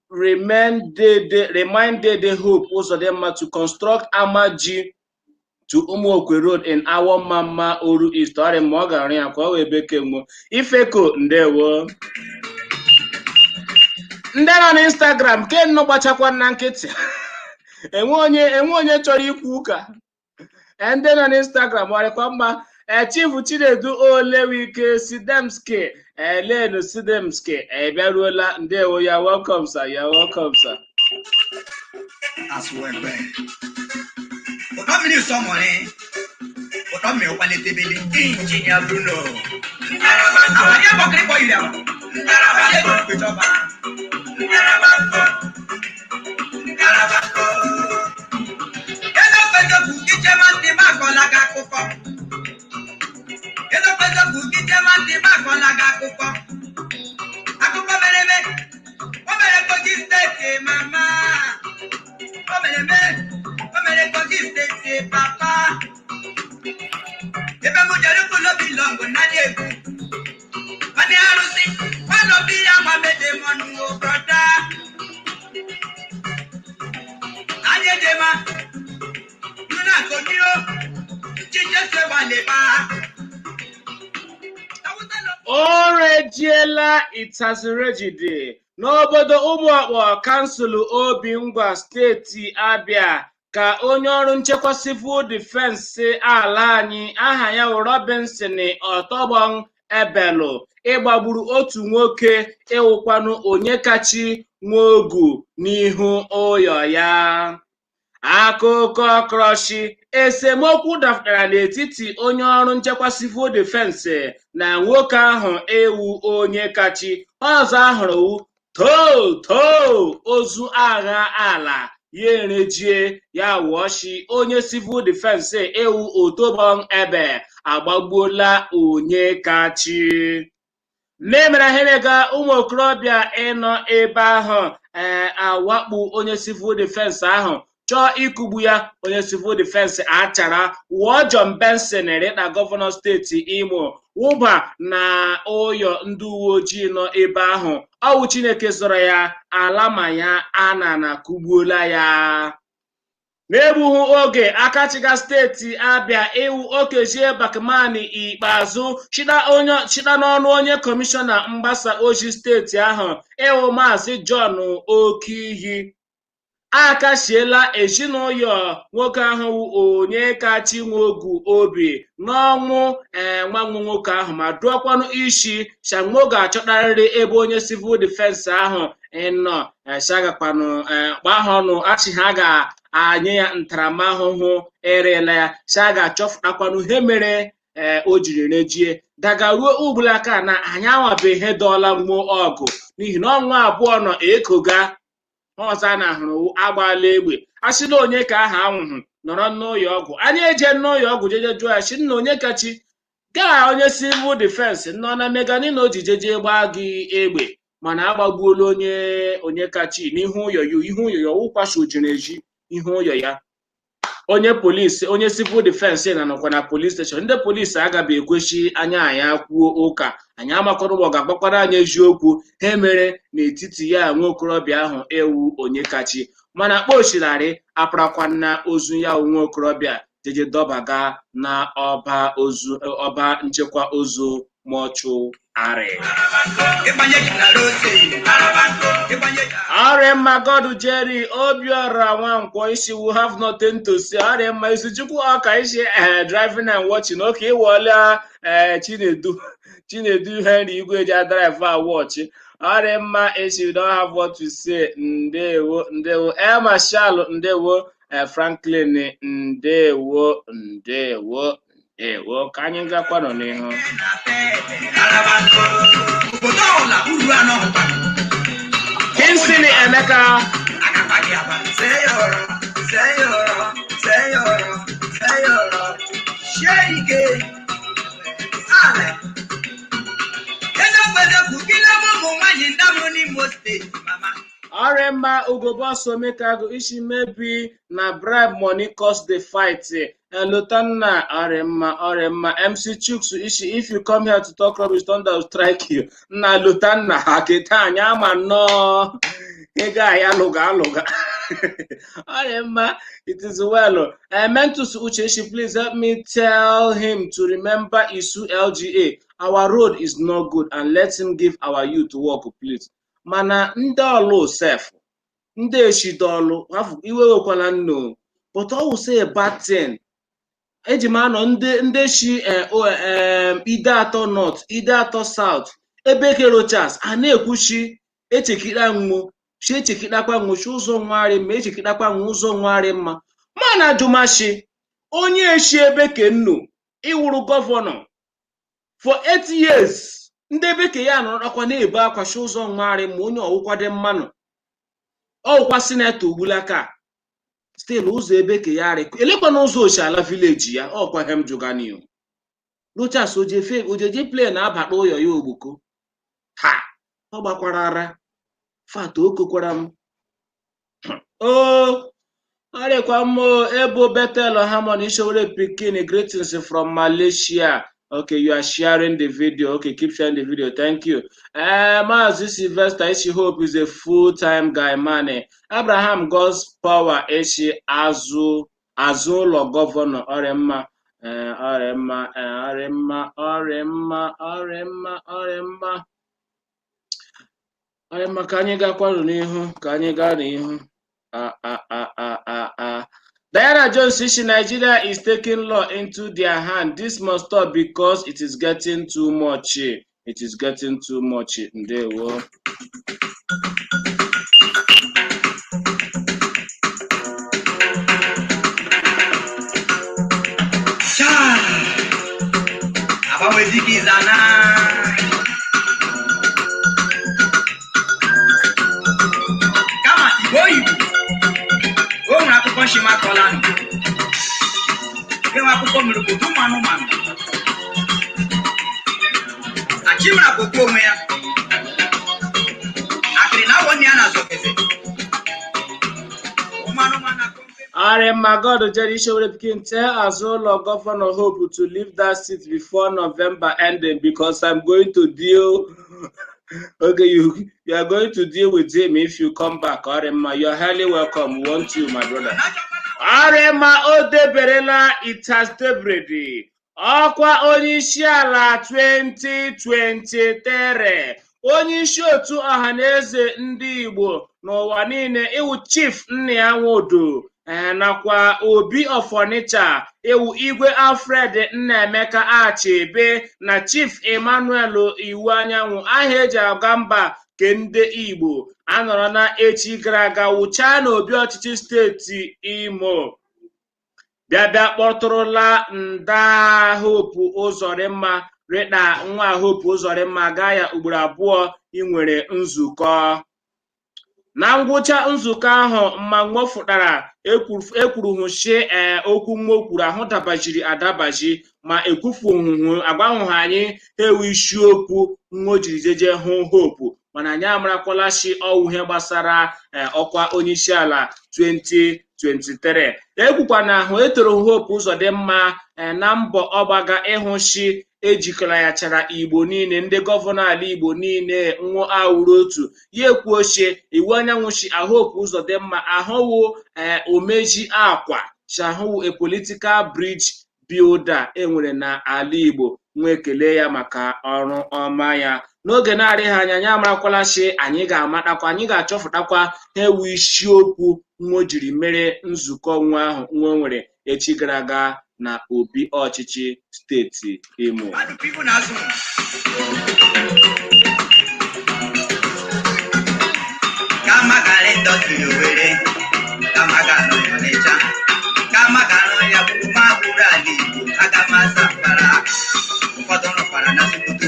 remind Dede Hope Uzodinma to construct Amaji to Umuokwe Road in Awomama, Oru East. Ọrịa ma ọ gara ya ka ọ wee bekee nwuo. Ifeko, ndewo. Ndị nọ n'Instagram ke nnụ gbachakwa na nkịtị. Enwe onye chọrọ ikwu ụka. Ndị nọ n'Instagram ọrịkwa mma. Chief Chinedu Olewike Sidemski Elenu Sidemski bịaruola, ndewo ya. Welcome, sir. Ya, welcome, sir. Asụwegbe ụtọ mmiri sọmọrị ụtọ mmiri kwalitebele Injinia Bruno àwọn bọkiri bọ yìí àwọn ego ìjọba. Ezokwezokwu ichema ntị m akọla gị akụkọ. Ezokwezokwu ichema ntị m akọla gị akụkọ. Akụkọ mere eme. O mere Kogi Steeti mama. O mere eme. O mere Kogi Steeti papa. Ebe m jere kwulobi lọngụ naanị egwu. Nwanne arụsị, nwanne obi ya nwa mede mọnụ o brọda. Anyị ejema, nuna konyiro, nchiche se wale ba. O rejiela ịtazirejide n'obodo Ụmụọkpọ, kansụl Obingwa, steeti Abịa, ka onye ọrụ nchekwa Civil Defense ala anyị aha ya wụ Robinson Ọtọgbọn Ebelu ịgbagburu otu nwoke ịwụkwanụ Onyekachi Nwogu n'ihu ụyọ ya. Akụkọ krọshi esemokwu dapụtara n'etiti onye ọrụ nchekwa Civil Defense na nwoke ahụ ewu Onyekachi. Ọzọ ahụrụ wu too too ozu agha ala ya erejie ya wụọchi onye Civil Defense ewu Otobong Ebe agbagbuola Onyekachi. Memere ha ụmụ okorobịa ịnọ ebe ahụ ee awakpu onye Civil Defense ahụ. Chọọ ịkụgbu ya, onye civil defense achara wụọ John Benson rịta gọvanọ steeti Imo wụba na ụyọ ndị uwe ojii nọ ebe ahụ. Ọwụ Chineke zọrọ ya ala ma ya ana na kụgbuola ya. N'egbughị oge, akachiga steeti Abịa iwu Okezie Bakmani ikpeazụ chịda n'ọnụ onye kọmishọna mgbasa ozi steeti ahụ ịwụ Maazị John Okiyi akasiela ezinụlọ nwoke ahụ Onyekachi Nwogu obi n'ọnwụ nwa nwoke ahụ ma dụọkwanụ isi shanwo ga-achọtarịrị ebe onye civil defense ahụ nọ shagakwanụ gbaa ha ọnụ achị ha ga-anye ya ntaramahụhụ erela ya sha ga-achọfụtakwanụ ihe mere o jiri rejie daga ruo ugbulaka na anyị anwabe ihe dọọla nwuo ọgụ n'ihi na ọnwa abụọ nọ ekoga ọzọ a na-ahụrụ agbaala egbe asịla onye ka aha anwụhụ nọrọ n'ụlọ ọgwụ anyị eje n'ụlọ ọgwụ jeje jụọ ya sị nna onye kachi gaa onye civil defense nọ na megani na o ji jeje gbaa gị egbe mana agbagbuola onye onye kachi n'ihu ụyọ ya ihu ụyọ ya wụkwasị ojiri eji ihu ụyọ ya. Onye polisi onye civil defense na nọkwa na police station ndị polisi agaghị ekwechi anya anyị kwuo ụka anyị amakọrọ ụgbọ ga-agbakwara anyị eziokwu ha mere n'etiti ya nwa okorobịa ahụ ewu Onyekachi mana kpochirarị aparakwana ozu ya nwa okorobịa jeje dọbaga na ọba ozu ọba nchekwa ozu mọchụarị. Ọrịa God Jerry Obiora Nwankwo isi we have nothing to say. Ọrịa mma Izuchukwu ọka isi driving and watching oke ịwọla Chinedu Chinedu Henry Igwe ji drive a watch. Ọrịa mma isi we don't have what to say. Ndewo ndewo Air Marshal ndewo Franklin ndewo ndewo ndewo ka anyị gakwanụ n'ihu. Kingsley Emeka. Ọrịa Ugoboso Omekago isi maybe na bribe money cause the fight. Lotanna ọrịa ọrịa MC Chuks isi if you come here to talk rubbish, thunder will strike you. Nna Lotanna haketa anyị ama nnọọ ego ahịa lụga alụga. Ọrịa mma, it is well. Mentus Uchechi, please help me tell him to remember Isu LGA. Our road is not good and let him give our youth work, please. Mana ndị ọlụ sef ndị eshidọlụ iwe wekwala nno but ọ wụ say a bad thing. Eji m anọ ndị shi ide atọ north ide atọ south ebe kerochas a na-ekwuchi echekira nwo shi echekidakwa nwo shi ụzọ nwari mma echekidakwa nwo ụzọ nwari mma mana jụmashi onye eshi ebe kenno ịwụrụ gọvanọ for 8 years ndị ebe ke ya nọrọkwa na-ebe akwa shi ụzọ nwari ma onye ọwụkwa dị mmanụ ọwụkwa sinetọ ugbulaka still ụzọ ebe ke ya arị elekwana ụzọ oshiala vileji ya ọkwa hem jụganio Rochas ojeje plen na-abata ụyọ ya ogboko ha ọ gbakwara ara fat okokwara m o ọrịakwa mmụọ ebo Bethel Harmony Ishowere Pikin, greetings from Malaysia. Okay, you are sharing the video. Okay, keep sharing the video. Thank you. Maazị Sylvester Ishi Hope is a full-time guy, man. Abraham God's power Ishi azụ azụ ụlọ gọvanọ ọrịa ọrịa ọrịa ọrịa ọrịa ọrịa ọrịa ka anyị gakwarụ n'ihu ka anyị gaa n'ihu. Diana Jones Ishi, Nigeria is taking law into their hand. This must stop because it is getting too much. It is getting too much. Ndewo. Kama Igbo Igbo o nwere akụkọ nshịmakọlanụ enwe akụkọ mere obodo ụmụ anụmanụ achịmara bụkwa onwe ya akịrị na awọ nne ya na-azọkeze ụmụ anụmanụ akọ mbe. Arema God Jerry Showore Pikin, tell Azulo Governor Hope to leave that seat before November ending because I'm going to deal. Okay, you are going to deal with him if you come back. Arema, you are highly welcome. We want you, my brother. Arema o deberela, it has debredi. Ọkwa onye isi ala 2023, onye isi otu Ọhaneze ndị Igbo n'ụwa niile, iwu Chief Nnia Nwodo, nakwa Obi of Onitsha, ewu Igwe Alfred Nnaemeka Achebe na Chief Emmanuel Iwu Anyanwụ, aha eji aga mba ke ndị Igbo, anọrọ na echi gara aga wụchaa n'obi ọchịchị steeti Imo, bịa bịa kpọtụrụla nda Hope Uzodimma, rịda nwa Hope Uzodimma gaa ya ugboro abụọ inwere nzukọ. Na ngwụcha nzukọ ahụ, mmanwụ fụtara ekwuruhụ shi ee okwu nwa kwuru ahụ dabajiri adabaji, ma ekwufuhuhu agwahụghị anyị ewu isiokwu nwa o jiri jeje hụ Hope, mana anyị amarakwala shi ọwụ ihe gbasara ọkwa onyeisiala 2023. Ekwukwa na ahụ etoro Hope Uzodimma na mbọ ọgbaga ịhụ shi ejikọrọ ya chara Igbo niile, ndị gọvanọ ala Igbo niile nwụ awụrụ otu. Ya ekwuo shi Iwu Anyanwụ shi Hope Uzodimma ahụwụ omeji akwa shi ahụwụ a political bridge builder enwere na ala Igbo. Nwa ekele ya maka ọrụ ọma ya. N'oge na-adịghị anya, anyị amarakwala shi anyị ga-amatakwa, anyị ga-achọpụtakwa ha ewu isiokwu nwa o jiri mere nzukọ nwa ahụ nwa o nwere echi gara aga na obi ọchịchị steeti Imo. Mmadụ people na-azụ. Kama gara indọstrị Owerri, kama ga-anọ ya Ọnịcha, kama ga-anọ ya gburu ma gburu ala Igbo, aga m asa mbara. Ụfọdụ rụkwara na Sokoto,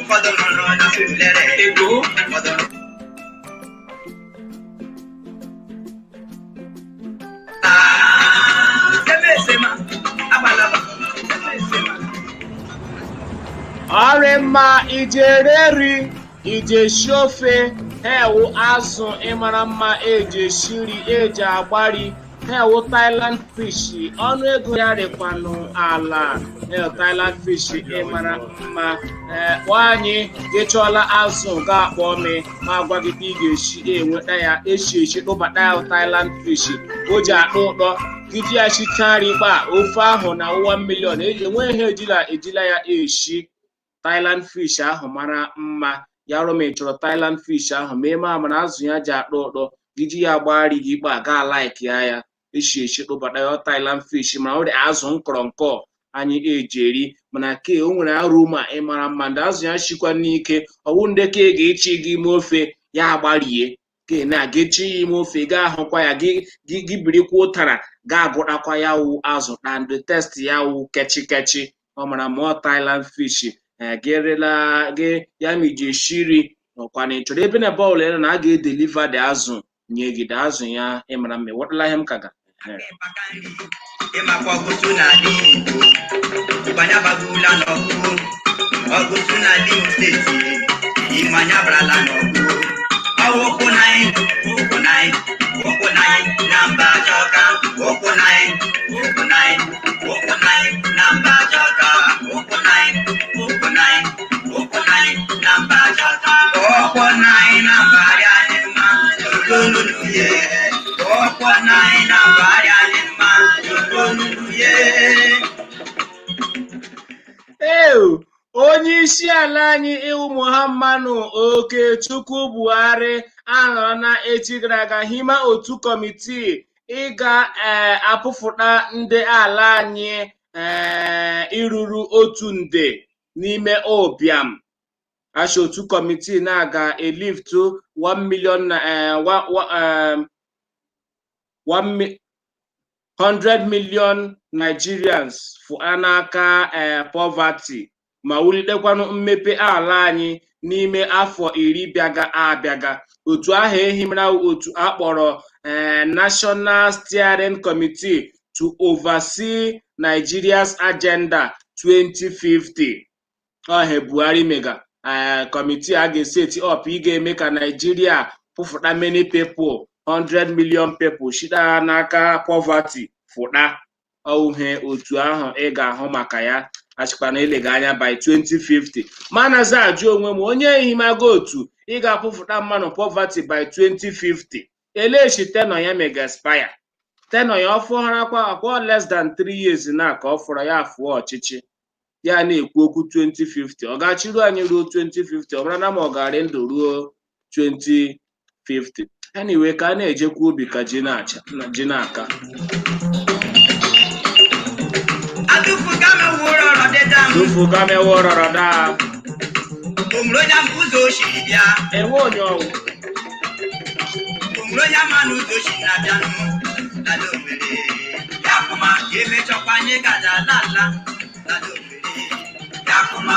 ụfọdụ rụrụ na Surulere, Ego. ụfọdụ Ah, seme esema, agbalaba, seme esema. Ọrịmma ijere nri ije shi ofe, ha ewu azụ ịmara mma eji esi nri eji agbari, ha ewu Thailand fish, ọnụ ego ya rịkwanụ ala. Ee, Thailand fish ịmara mma. Ee, kpọọ anyị gị chọọla azụ, ga-akpọ mi ma gwa gị ka ị ga-esi enweta ya esi esi tụbata ya. Thailand fish o ji atọ ụtọ gị ji ya shichaa nri kpa ofe ahụ na 1 million enweghị ihe ejila ejila ya eshi. Thailand fish ahụ mara mma ya rụ. Ma ị chọrọ Thailand fish ahụ, ma eme amara azụ ya ji atọ ụtọ gị ji ya gbaa nri gị kpa gaa like ya ya eshi eshi tụbata ya. Thailand fish mana ọ dị azụ nkọrọ nkọ anyị eji eri, mana ke o nwere arụ ma ịmara mma ndị azụ ya shikwa n'ike ọwụ ndị ke ga-echi gị ime ofe ya agbarie ke na ga-echi ya ime ofe gaa ahụkwa ya gị gị birikwa ụtara ga-agụtakwa ya wụ azụ and the taste ya wụ kechi kechi. Ọ mara ma ọ Thailand fish gị rela gị ya ma iji esi nri ọkwa na ị chọrọ ebe na bọọlụ ya na a ga-edeliver dị azụ nye gị dị azụ ya ịmara mma. Ịghọtala ihe m ka ga Ịkpaka nri, ịmakwa ọgụtụ n'ala Igbo, ịgbanye agbagula n'ọgụgụ, ọgụtụ n'ala Imo steeti, ịmanye abarala n'ọgụgụ. Ọwụ ụkwụ naị, ụkwụ naị, ụkwụ naị na mba Jọka, ụkwụ naị, ụkwụ naị, ụkwụ naị na mba Jọka, ụkwụ naị, ụkwụ naị, ụkwụ naị na mba Jọka, ụkwụ naị na mba anyị mma, olulu ye, ụkwụ naị na mba anyị mma, olulu ye. Ee, onye isi ala anyị iwu Muhammadu Okechukwu Buhari anọrọ na echi gara aga hima otu kọmitii ịga apụfụta ndị ala anyị iruru 1 nde n'ime ụbịam. Asha otu kọmitii na-aga eliftu 1 million na 100 million Nigerians fụa n'aka poverty ma wulitekwanụ mmepe ala anyị n'ime afọ 10 bịaga abịaga. Otu ahụ ehimara otu akpọrọ National Steering Committee to oversee Nigeria's Agenda 2050. Ọha Buhari mega kọmitii a ga-eseti up ị ga-eme ka Naijiria pụfụta many people. 100 million people shida n'aka poverty fụda ọwụhe otu ahụ ị ga-ahụ maka ya achịkwa na elega anya by 2050. Manazi ajụ onwe m, onye ehimago otu ị ga-apụfụta mmanụ poverty by 2050, elechi tenure ya mega expire, tenure ya ọ fọharakwa akwa less than 3 years na ka ọ fọrọ ya fụọ ọchịchị ya na-ekwu okwu 2050. Ọ ga-achịru anyị ruo 2050? Ọ mara na ma ọ ga-arị ndụ ruo 2050. Anyway, ka a na-ejekwa ubi ka ji na-acha ji na-aka. Atufu kama wúrọ̀ rọ̀ dé dá m. Tufu kamewo rọrọ daa. Òmùrò ya ma ụzọ o siri bịa. Enwe onye ọwụ. Òmùrò ya ma na ụzọ o si na-abịanụ. Lala Owerri. Ya kụma, emechọkwa anyị gaja ala ala. Lala Owerri. Ya kụma.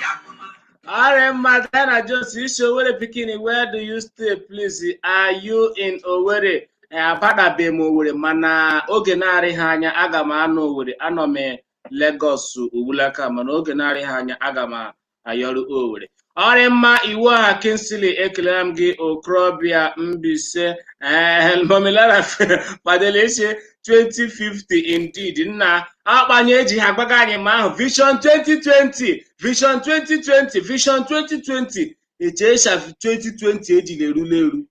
Ya kụma. All mma, Diana Jones, isi Owerri pikin, where do you stay, please? Are you in Owerri? Abadabeghị m Owerri, mana oge na-arịghị anya aga m anọ Owerri. Anọ m Lagos ugbulaka, mana oge na-arịghị anya aga m ayọrọ Owerri. Ọrị mma, iwu ọha Kingsley, ekelere m gị, okorobịa Mbaise. Ee, Momilara Padelese 2050 indeed. Nna akpanye eji ha gwaga anyị ma ahụ Vision 2020, Vision 2020, Vision 2020, echeesha 2020 ejila erula eru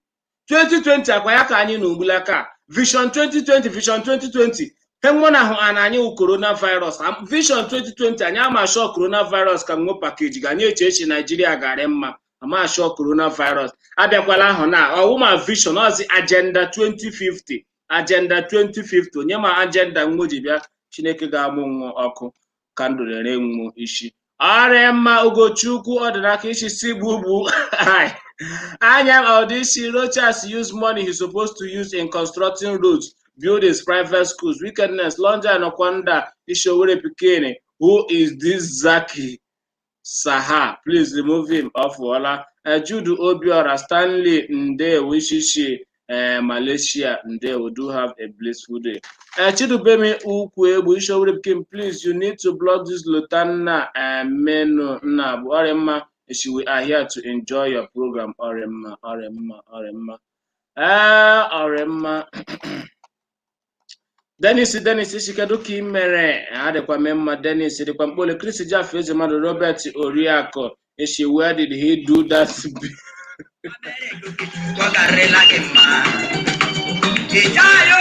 2020 akwa ya ka anyị na ugbulaka Vision 2020, Vision 2020 hemụ na ahụ ana anyị wụ coronavirus. Vision 2020 anyị ama ashọ coronavirus ka nwe package ga anyị eche echi Naijiria garị mma ama ashọ coronavirus abịakwala ahụ na ọwụma vision ọzi agenda 2050, agenda 2050, onye ma agenda nwo ji bịa. Chineke ga-amụ nwa ọkụ ka ndụ rere nwu isi. Ọrịa mma, Ugochukwu ọdịnaka isi si gbugbu anya ọdịisi. Rochas use money he's supposed to use in constructing roads, buildings, private schools. Wickedness London Okwanda Ishowere pikin, who is this Zaki Saha? Please remove him off. Wala Jude Obiora Stanley, ndewo. Ishishi Malaysia, ndewo. Do have a blissful day. Chidubemi Ukwu Egbu Ishowere pikin, please, you need to block this Lotanna Menu Nna Ọrịmma. We are here to enjoy your program. Ọrịmma, ọrịmma, ọrịmma, ee, ọrịmma. Dennis, Dennis isi, kedu ka ị mere? Adịkwa m mma, Dennis. Dịkwa mkpole Chris Jaff eze mmadụ. Robert Oriakụ isi, where did he do that? Ọ garịla gị mma. Ijayo.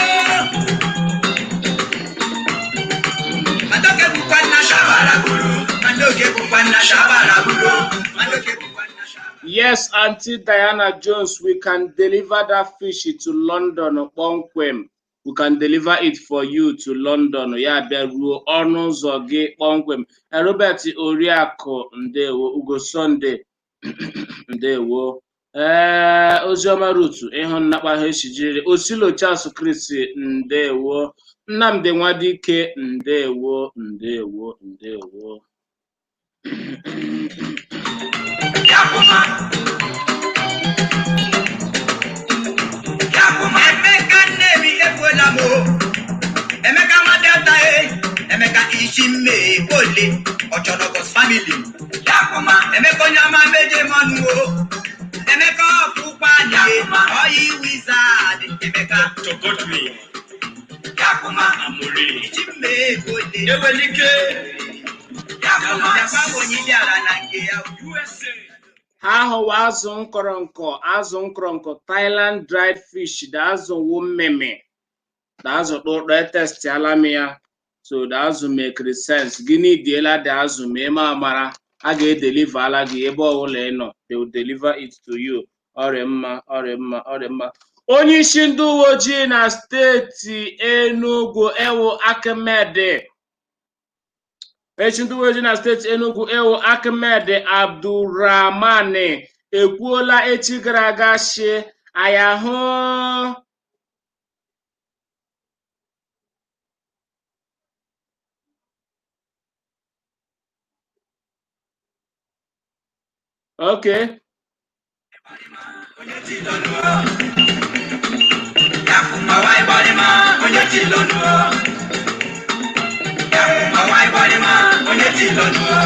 Madoke bụkwa nna shabara buru. Madoke bụkwa nna shabara buru. Madoke bụkwa nna shabara. Yes, Auntie Diana Jones, we can deliver that fish to London kpọmkwem. We can deliver it for you to London. Ya bịa ruo ọnụ ụzọ gị kpọmkwem. Robert Oriakụ, ndewo. Ugo Sunday, ndewo. Ee, Oziọma Ruth ịhụ nnakpa ha eshijiri. Osilo Charles Chris, ndewo. Nnamdi Nwadike, ndewo, ndewo, ndewo. Yakuma. Yakuma. Emeka Nnewi ekwela m o. Emeka nwa Delta e. Emeka isi mme ole. Ọchọrọgos family. Yakuma. Emeka onye ọma meje mọnụ o. Emeka ọkpụkpa anyị. Oyi wizard. Emeka. Dr. Godwin Yakuma. Amori. Isi mme ole. Ewelike. Yakuma. Yakwa onye bịara na nke ya. USA. Ha hụwa azụ nkọrọ nkọ, azụ nkọrọ nkọ, Thailand dried fish da azụ wụ mmemme da azụ kpụkpọ etestiala m ya, so da azụ mekiri sense. Gịnị diela da azụ ma eme amara a ga-edelivala gị ebe ọbụla ị nọ. They will deliver it to you. Ọrịa mma, ọrịa mma, ọrịa mma. Onye isi ndị uwe ojii na steeti Enugu ewu Ahmed, echi ndị uwe ojii na steeti Enugu ewu Ahmed Abdulrahman ekwuola echi gara aga shi anyị ahụ okay. Onye ti lọ́nu o. Yakuma wa ìbọ̀lì ma, onye ti lọ́nu o. Yakuma wa ìbọ̀lì ma, onye ti lọ́nu o.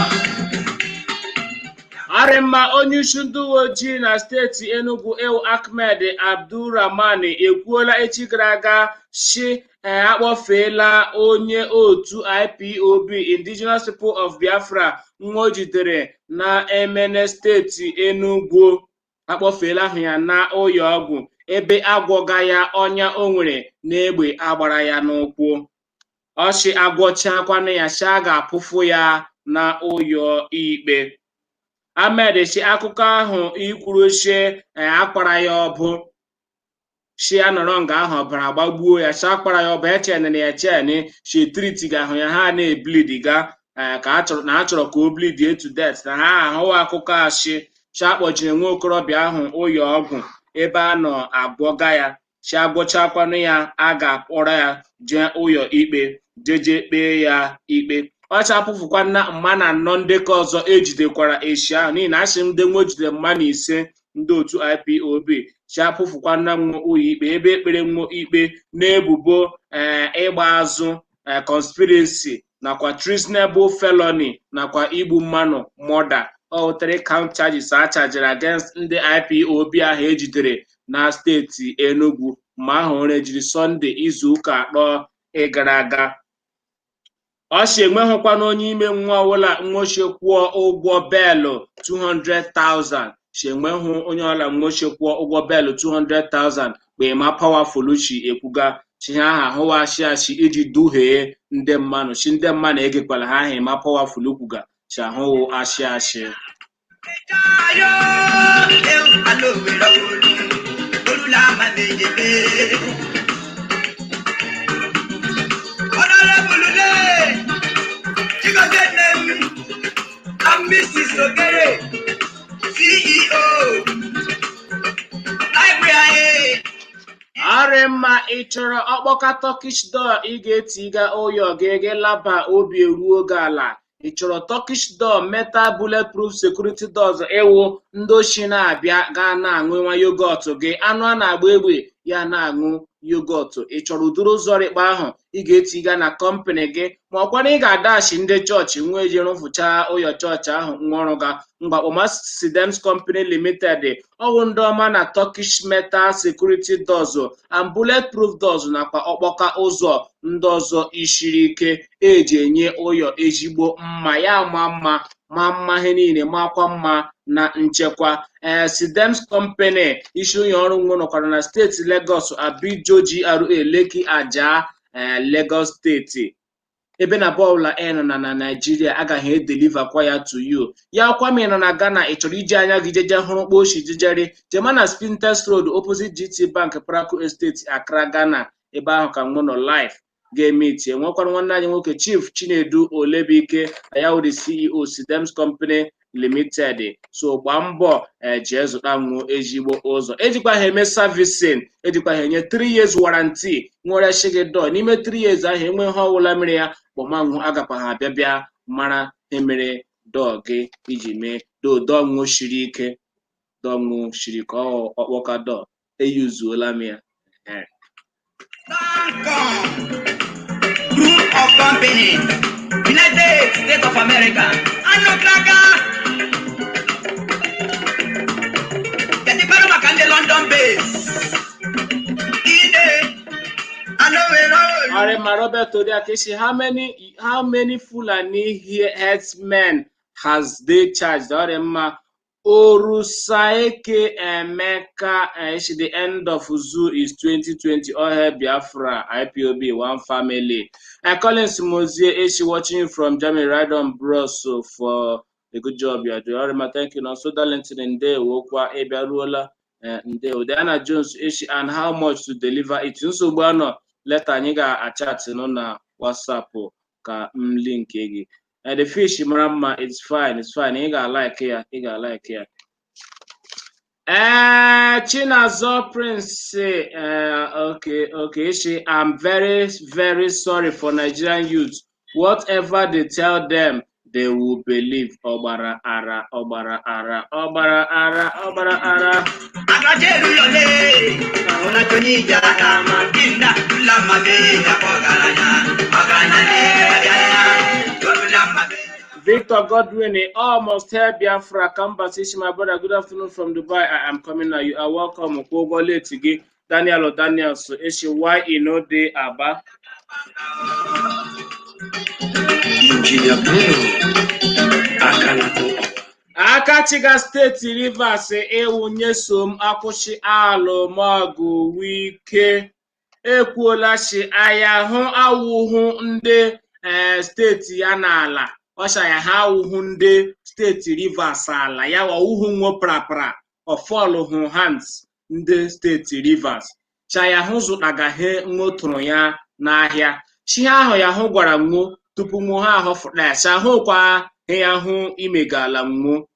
Arịmma, onye isi ndị uwe ojii na steeti Enugu, Ewu Ahmed Abdulrahman, ekwuola echi gara aga shi akpọfeela onye otu IPOB, Indigenous People of Biafra, nwa o jidere na Emene, steeti Enugu. Akpọfeela ahụ ya na ụlọ ọgwụ ebe agwọga ya ọnya o nwere n'egbe agbara ya n'ụkwụ. Ọchị agwọchakwana ya, shi a ga-apụfụ ya na ụlọ ikpe. Ahmed shi akụkọ ahụ ikwuru shi akpara ya ọbụ, shi anọrọ nga ahụ ọbara gbagbuo ya, shi akpara ya ọbụ, echenị ya echeni, shi tritiga ahụ ya, ha na-eblidiga ka a chọrọ na a chọrọ ka o bleed to death, na ha ahụwa akụkọ ashị. Shi akpọchiri nwa okorobịa ahụ ụlọ ọgwụ ebe a nọ agwọga ya, shi agwọchakwanụ ya, a ga-akpọrọ ya jee ụlọ ikpe jeje kpee ya ikpe. Ọ chapụfụkwana mma na anọ ndekọ ọzọ ejidekwara echi ahụ, n'ihi na asị ndị nwe jidere mma na ise ndị otu IPOB. Chapụfụkwana nwe ụlọ ikpe ebe ekpere nwe ikpe n'ebubo ịgba azụ, conspiracy, nakwa treasonable felony, nakwa igbu mmanụ, murder. All three count charges a charged against ndị IPOB ahụ ejidere na steeti Enugu ma ahụ nwere jiri Sọnde izuụka 3 gara aga. Ọ si enweghịkwana onye ime nwa ọbụla nwoche kwụọ ụgwọ beelụ 200,000. Si enweghị onye ọbụla nwoche kwụọ ụgwọ beelụ 200,000. Kpa Emma Powerful chi ekwuga chi ha aha ahụwa ashị ashị iji duhie ndị mmanụ, chi ndị mmanụ egekwala ha aha Emma Powerful kwuga chi ahụwụ ashị ashị. Ayo, eu alowere olu, olula ma mejebe. Honorable Le, Chigozie nne m, and Mrs. Okere, CEO, Library. Arịmma, ị chọrọ ọkpọka Turkish door ị ga-etiga ụyọ gị gị laba obi eruo gị ala? Ị chọrọ Turkish door, metal bulletproof security doors, ịwụ ndị oshi na-abịa gaa na-aṅụ nwa yogurt gị, anụ a na-agba egbe ya na-aṅụ yogurt? Ị chọrọ ụdịrị ụzọ rịkpa ahụ ị ga-etiga na kọmpanị gị, ma ọkwa na ị ga-adashi ndị chọọchị nwa eji rụfụcha ụyọ chọọchị ahụ nwa ọrụ ga mgbakpọma? Sidems Company Limited, ọwụ ndị ọma na Turkish metal security doors and bulletproof doors, nakwa ọkpọka ụzọ ndị ọzọ ishiri ike eji enye ụyọ ezigbo mma, ya ma mma ma mma ihe niile makwa mma na nchekwa. Ee, Sidems Company isi ụlọ ọrụ nwe nọkwara na steeti Lagos, Abijo GRA, Lekki Aja, ee, Lagos steeti. Ebe na bọọlụ ị nọ na Naijiria, agaghị edeliverkwa ya to you. Ya kwa ma ị nọ na Ghana, ị chọrọ iji anya gị jeje hụrụ kposhi jejeri jema na Spintex Road, opposite GT Bank, Paraku Estate, Accra, Ghana. Ebe ahụ ka mụ nọ live ga-eme itie. Nwekwara nwanne anyị nwoke, Chief Chinedu Olebike, ya wụ the CEO, Sidems Company Limited. So gbaa mbọ jee zụta nwu ezigbo ụzọ. Ejikwa ha eme servicing, ejikwa ha enye 3 years warranty. Nwere shi gị dọ n'ime 3 years ahụ, enwe ihe ọbụla mere ya, kpọmanwụ agakwa ha abịa bịa mara ihe mere dọọ gị iji mee doo dọọ shiri ike, dọọ shiri ike. Ọ ọkpọka dọọ eyuzuola m ya. Lancom Group of Company, United States of America. Anụ kraka. Kedụ maka ndị London base? Ide alowere olu. Arima Robert Oriakeshi, how many Fulani herdsmen has they charged? Arima Orusaeke Emeka, the end of Zoo is 2020. All hail Biafra, IPOB, one family. Collins Mozie, Eshi, watching you from Germany, right on, bro. So for the good job you are doing. Arima, thank you. Also, Darlington Ndewo, kwa Ebiaruola, Ndewo. Diana Jones, Eshi, and how much to deliver it? Nsogbu anọ, leta anyị ga-achat nụ na WhatsApp ka m link gị. The fish mara mma, it's fine, it's fine. Ị ga-alike ya, ị ga-alike ya. Chinazọ Prince, okay. She, I'm very, very sorry for Nigerian youth. Whatever they tell them, they will believe. Ọgbara ara, ọgbara ara, ọgbara ara, ọgbara ara. Agajeru yọlé, ọ̀nàjọ́níjà kàmá kinda lamabe ọ̀garanya ọ̀garanya lè ọ̀garanya lamabe. Victor Godwin, almost here, Biafra. Kambasish, my brother. Good afternoon from Dubai. I am coming now. You are welcome. Kwụọ late gị. Daniel Daniels, Eshi, why you know dey Aba? Engineer Bruno Akanako. Akachiga steeti Rivers ewu Nyesom akwụsị alụmọgụ Wike ekwuola shi aya hụ awụhụ ndị steeti ya n'ala ọsha ya ha awụhụ ndị steeti Rivers ala ya ọwụhụ nwo prapra ọfọlụhụ hands ndị steeti Rivers chaya hụ zụtagahe nwo tụrụ ya n'ahịa chi ahụ ya hụ gwara nwo tupu nwo ha ahọfụta ya cha hụ kwa he ya hụ imegala nwo.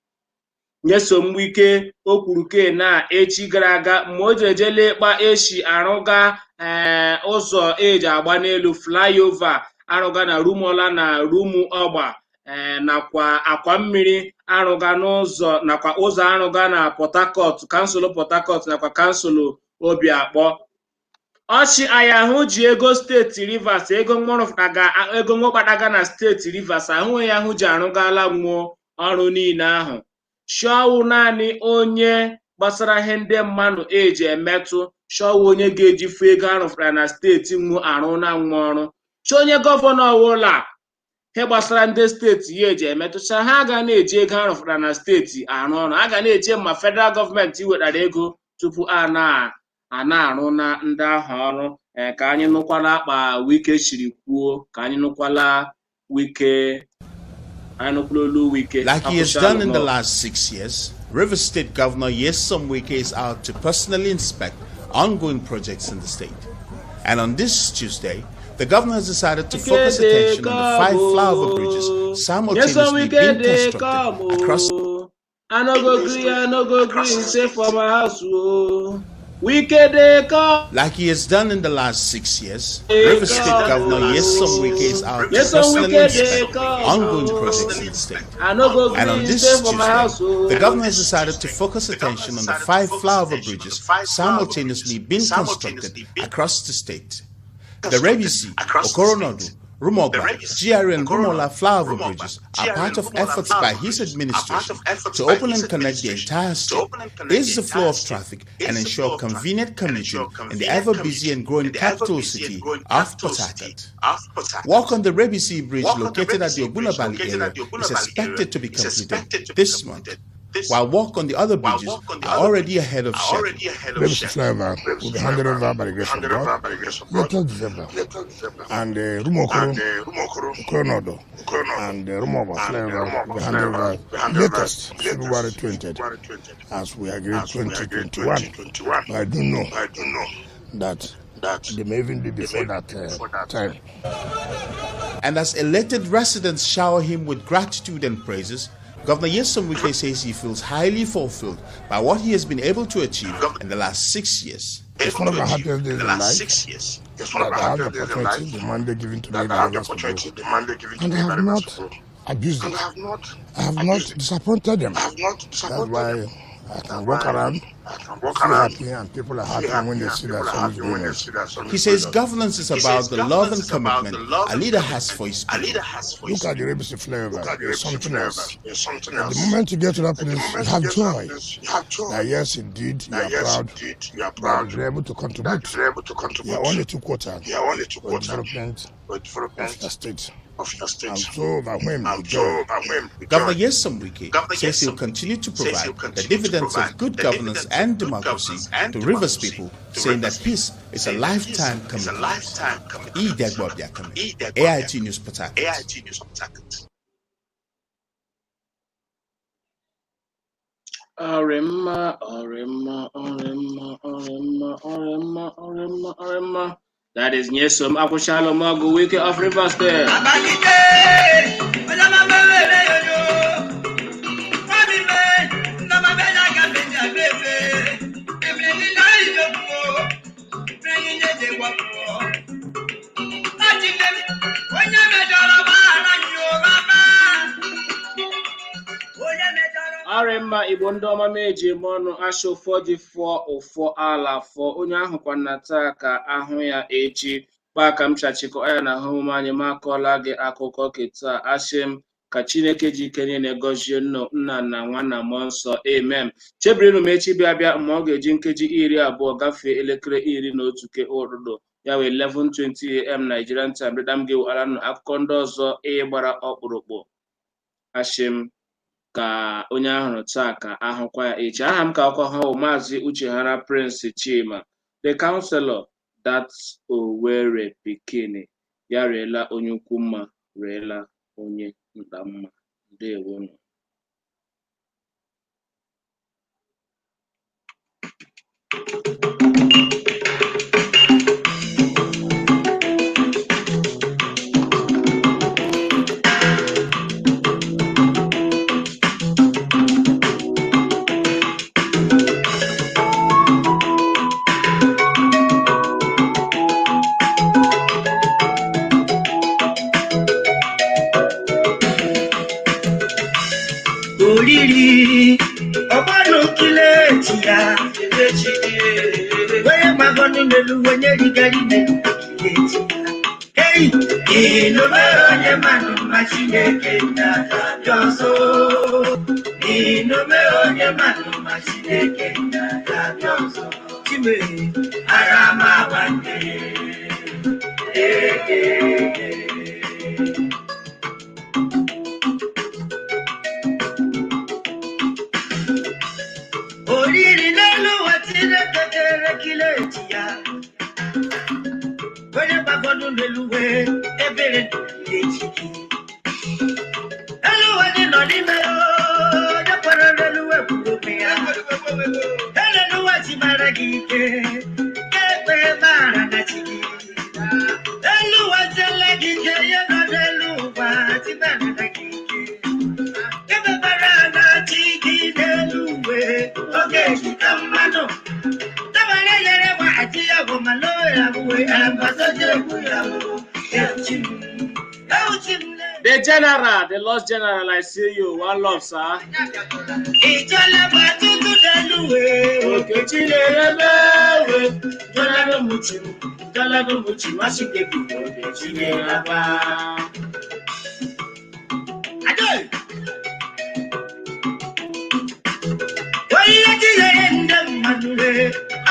Nyesom Wike o kwuru ke na echi gara aga mgbe o jejele ịkpa eshi arụga ụzọ eji agba n'elu flyover arụga na Rumuola na Rumuọgba nakwa akwa mmiri arụga n'ụzọ nakwa ụzọ arụga na Port Harcourt, kansụl Port Harcourt nakwa kansụl Obiakpọ. Ọchị ayahụ ji ego steeti Rivers ego nwụrụkpataga na steeti Rivers ahụghị ya hụ ji arụgala nwuo ọrụ niile ahụ. Shọwụ naanị onye gbasara ihe ndị mmadụ eji emetụ shọwụ onye ga-ejifu ego arụfara na steeti nwu arụ na nwa ọrụ chi onye gọvanọ ọwụla ihe gbasara ndị steeti ya eji emetụcha ha ga na-eji ego arụfara na steeti arụ ọrụ a ga na-eche ma federal gọọmenti wetara ego tupu a na-arụ na ndị ahụ ọrụ. Ka anyị nụkwala akpa Wike siri kwuo, ka anyị nụkwala Wike. Like he has done in the last 6 years, Rivers State Governor Nyesom Wike is out to personally inspect ongoing projects in the state. And on this Tuesday, the governor has decided to focus attention on the 5 flyover bridges simultaneously being constructed across. I no go gree, I no go gree, say for my house, oh. Wike dey come. Like he has done in the last 6 years, Rivers State Governor Nyesom Wike is out to personally inspect ongoing projects in the state. And on this Tuesday, the governor has decided to focus attention on the 5 flyover bridges simultaneously being constructed across the state. The Rebisi, Okoronodu, Rumuogba, GRA and Rumuola flyover bridges are part of efforts by his administration to open and connect the entire state, ease the flow of traffic, and ensure convenient commuting in the ever-busy and growing capital city of Port Harcourt. Work on the Rebisi Bridge located at the Ogbunabali area is expected to be completed this month, while work on the other bridges are already ahead of schedule. Rebisi flyover will be handed over by the grace of God later December, and Rumuokoro, Okoronodo, and Rumuogba flyover will be handed over latest February 20th, as we agreed 2021. But I do know that they may even be before that time. And as elected residents shower him with gratitude and praises, Governor Nyesom Wike says he feels highly fulfilled by what he has been able to achieve in the last 6 years. It's one of the happiest days in life. That I have the opportunity, the mandate given to me by the Rivers people. And I have not abused it. I have not disappointed them. That's why I can walk around, feel happy, and people are happy when they see that something is going on. He says governance is about the love and commitment a leader has for his people. Look at the Rebisi flyover. It's something else. At the moment you get to that place, you have joy. That yes, indeed, you are proud. That you're able to contribute. You are only two quarters for development of the state. I'm so overwhelmed with joy. Governor Nyesom Wike says he'll continue to provide the dividends of good governance and democracy to Rivers people, saying that peace is a lifetime commitment. E. Degbo Obiakame, AIT News Port Harcourt. Orima, Orima, Orima, Orima, Orima, Orima, Orima. That is Nyesom Akwuchalomogu Wike of Rivers State. Arịmma Igbo ndị ọma m eji eme ọnụ asha ụfọ ji fụọ ụfọ ala fụọ onye ahụ kwa na taa ka ahụ ya echi kpaa ka m chachikọ ya na ahụ anyị ma akọọla gị akụkọ keta asị m Ka Chineke ji ike niile gọzie nnu, nna na nwa na mmụọ nsọ. Amen. Chebirinu m echi bịa bịa ma ọ ga-eji 11:20 gafee elekere 11 ke ụtụtụ, ya wee 11:20 a.m. Nigerian time. Dịda m ga-ewetara unu akụkọ ndị ọzọ ịgbara ọkpụrụkpụ. Ashim ka onye ahụrụ taa ka ahụkwa ya echi. Aha m ka akụkọ ha bụ Maazị Ucheghara Prince Chima, the counselor, that Owerri pikin. Ya riela onye ukwu mma, riela onye nta mma. Ndewonu. Oriri ọgbanukileti ya, onye gbagọnụ n'elu, onye rigari n'elu kileti ya. Ei, n'ihi onye mmanụ ma Chineke na-abịa ọzọ. N'ihi onye mmanụ ma Chineke na-abịa ọzọ. Chime, ara m agba nne. Ee, ee, ee. Oriri n'elu ụwa, Chineke kere kileti ya, onye gbagọdụ n'elu wee ebere echi gị. Elu ụwa dị nọ n'ime, onye kwere n'elu uwe kwuru okwu ya. Elu ụwa chi mara gị ike, ekpe mara na chi gị. Elu ụwa tiele gị ike, ihe nọ n'elu ụwa chi mara na gị ike. Ebe mara na chi gị n'elu uwe, oge jita mmanụ. Tabara yere wa ati ya bụ ma lowe ya bụ we ambasoje egwu ya bụ echi m. Echi m le. The general, the lost general, I see you. One love, sir. Ìjọlẹ̀ bá tuntun dẹnu wé. Okechi na-eme ewe, Jọlanụ mụchi m, Jọlanụ mụchi m, asị gị bụ Okechi na-ebe. Adé. Onye tinyere ndị mmadụ le.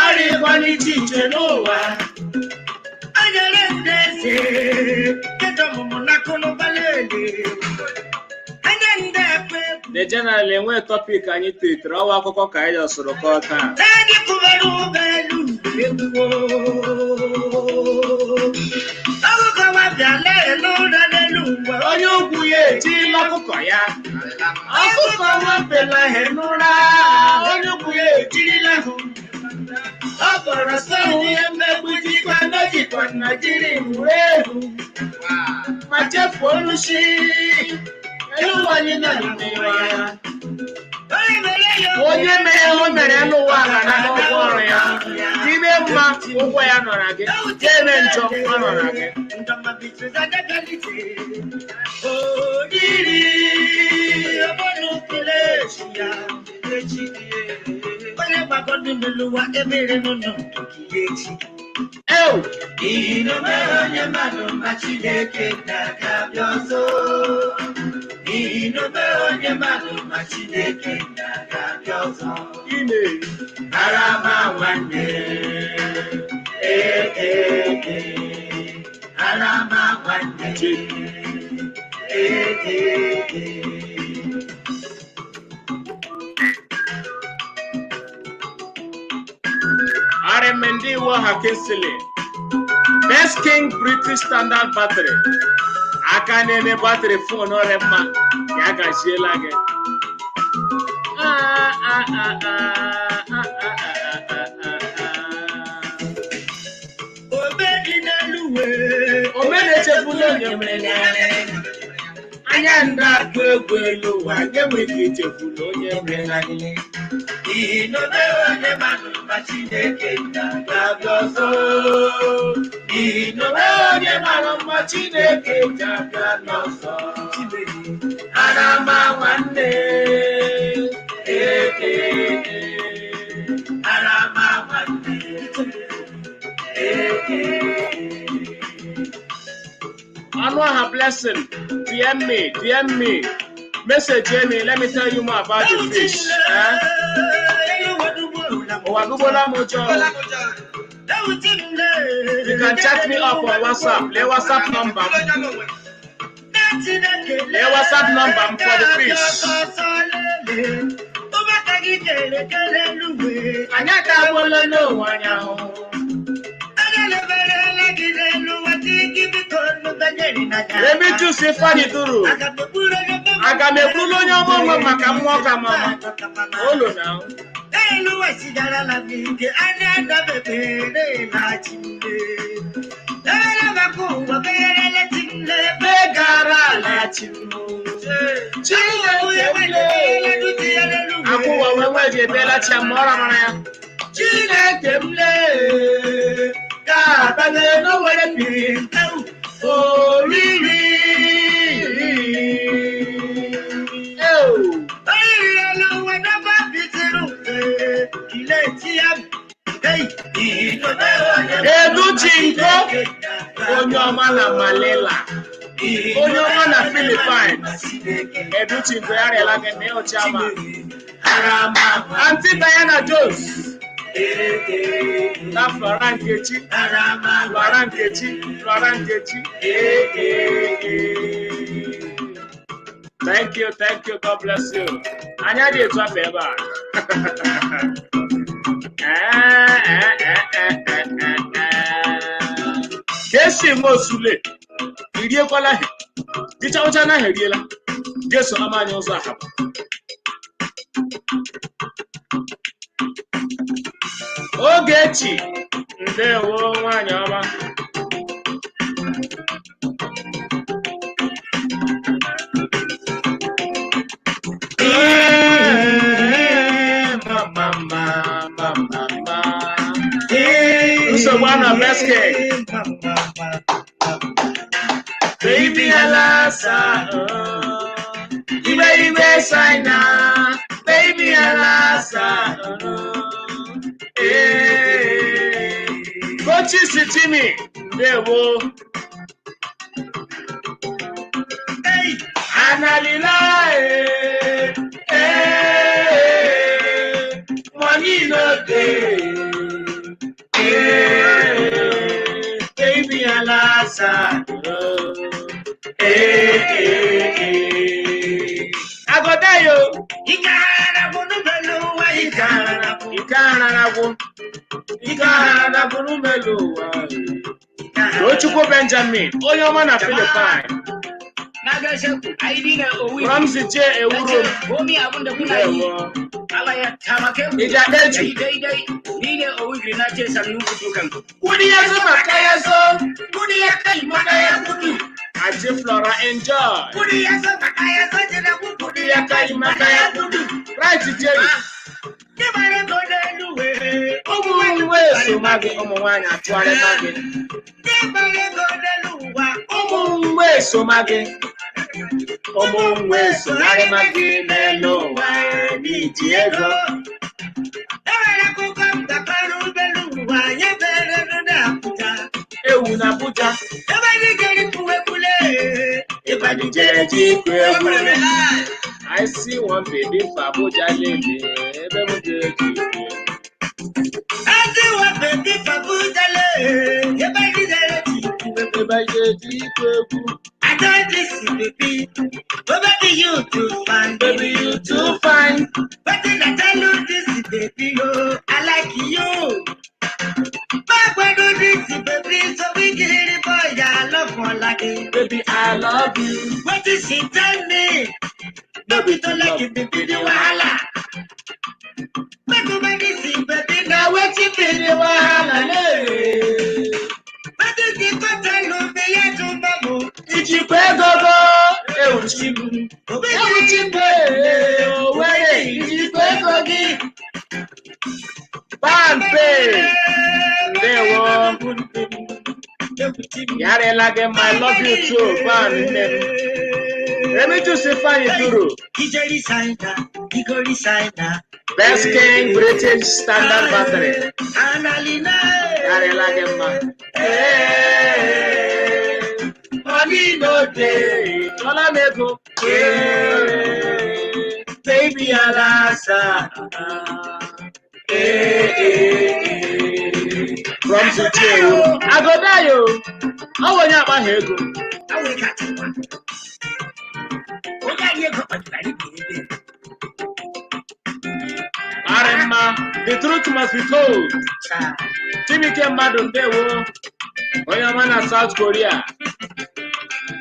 Arịkwana iche iche n'ụwa. Anyere ndị eze. Kedu ọmụmụ na akụnụba lele. Anya ndị ekwe. The general enwe topic anyị tiritere ọwa akụkọ ka anyị dọsụrụ kọọ taa. Ndị kụbara ụgbọelu egwuo. Ọkụkọ wa bịala elu ụra n'elu ụwa. Onye ugwu ya ejila ọkụkọ ya. Ọkụkọ nwapela he n'ụra. Onye ugwu ya ejirila hụ. Ọ kpọrọ sọ ihe mmegbu jikwa n'ojikwa na jiri wee ehu. Ma chefuo olushi. Elu ụwa anyị nọ n'ụwa ya. Onye mere ya. Onye mere o mere n'ụwa ga na n'ụgwọ ọrụ ya. Ime mma, ụgwọ ya nọ na gị. Ime njọ, ọ nọ na gị. Oriri ọbọnukele ya. Onye gbagọdụ n'ụwa emere n'ụlọ nke echi. Ew! N'ihi na o mere onye mmadụ ma Chineke na-abịa ọzọ. N'ihi na o mere onye mmadụ ma Chineke na-abịa ọzọ. Ime. Arama nwanne, ee, ee, ee. Arama nwanne, ee, ee, ee. RMND Waha Kinsley. Best King British Standard Battery. Aka na-eme batrị phone ọrịa mma ya gaziela gị. Ah, ah, ah, ah, ah, ah, ah, ah, ah, ah. Obe dị n'elu wee. Ome na-echefula onye mere ya. Anya ndị atụ egwu elu ụwa ga-enweghị echefula onye mere ya. N'ihi na o mere onye mmadụ ma Chineke na-abịa ọzọ. N'ihi na o mere onye mmadụ ma Chineke na-abịa n'ọzọ. Arama nwanne, ee, ee, ee. Arama nwanne, ee, ee, ee. Ọnụọha Blessing, DM me, DM me, message me, let me tell you more about the fish. Eh? Ụwa gụgbola m ụjọ. You can chat me up on WhatsApp. Lee WhatsApp number m. Lee WhatsApp number m for the fish. Anyị atagbuola n'onwe anyị ahụhụ. Remigius Ifeanyi Duru, aga m ekwulu onye ọma onwe m maka mmụọ ka mama. Olo na. Elu sigarala m ike anya dabebere na chimle. Ebere maka ụwa megherele chimle Megara ala chimle. Chineke akwụwa wee nwee ji ebeela chi ma ọ ramara ya. Chineke m lee ka abanye n'owere piri oriri. Ew. Oriri elu ụwa n'ebe biziri mfe kile ti ya. Edu Chinko, onye ọma na Manila, onye ọma na Philippines. Edu Chinko, ya rịala gị na ịhụcha ma. Aunty Diana Jones na Flora Nkechi, Flora Nkechi, Flora Nkechi. Ee, ee, ee. Thank you, thank you, God bless you. Anyị adịghị etu afọ ebe a. Ee, ee, ee, ee, ee, ee, ee. Ka esi nwe osule, iriekwala he, dichawụcha na ha eriela, Jesu ama anyị ụzọ ahapụ. Ogechi, ndewo nwaanyị ọma. Ee, mama, mama, mama. Nsogbu anọ best cake. Baby alasa, oh. Ibe ibe saina, baby alasa, oh. Ee. Kochi Sitimi, ndewo. Analila, eh, eh, money no dey. Eh, baby alasa, oh. Eh, eh, eh. I go die yo. Ike araragwu. Ike araragwu n'umelu ụwa. Tochukwu Benjamin, onye ọma na Philippines. Na gaishe ku, ai ni ne Owi. Ramsey J. Ewuro. Komi abun da kuna yi. Ndewo. Allah ya taimake ku. Iji akpa eju. Dai dai, ni ne Owi na ce sannun ku dukan ku. Kudi ya zuma kaya zo. Kudi ya kai mana ya gudu. Aunty Flora enjoy. Kudi ya zo maka ya zo jira ku Kudi ya kai maka ya gudu. Right, Jerry. Ịgbara ego n'elu wee. Ụmụ nwe esoma gị, ụmụ nwaanyị atụgharịma gị. Ịgbara ego n'elu ụwa. Ụmụ nwe esoma gị. Ụmụ nwe esogharịma gị n'elu ụwa n'iji ego. Enwere akụkọ m gakọrọ ụgbọelu ụwa nye bere na Abuja. Ewu na Abuja. Ebe ndị jere kwuwe kwule. Ịbadijere ji ikwu egwu. I see one baby for Abuja lele. Ebe m jere ji ikwu egwu. Ezi wa bebi for Abuja le. Ebe ndị jere ji kwuwe. Ebe jere ji ikwu egwu. I don't this baby. Oh baby you too fine. Baby you too fine. Wetin I tell you this baby oh, I like you. Gbàgbọ́dọ̀ this baby so we get it boy I love for like. Baby I love you. Wetin she tell me? No be to like it baby the wahala. Gbàgbọ́dọ̀ this baby Na wetin be the wahala le? Wetin she go tell you me yet to mamu? Ijikwa ego go ewuchi m. Ewuchi m ee, Owerri ijikwa ego gị. Pampe ndewo. Yarela gị mma, I love you too, pan nne m. Remigius Ifeanyi Duru, Ijeri Saina, Igori Saina. Best King British Standard Battery. Analina. Yarela gị mma. Ee, money Money no dey. Tọ́lá mego. Yeah. Baby alasa. Eh, eh, eh. From Zuchiewu. I go die o. Ọ bụ onye akpaghị ego. Arịmma, the truth must be told. Chibuike mmadụ ndewo. Onye ọma na South Korea.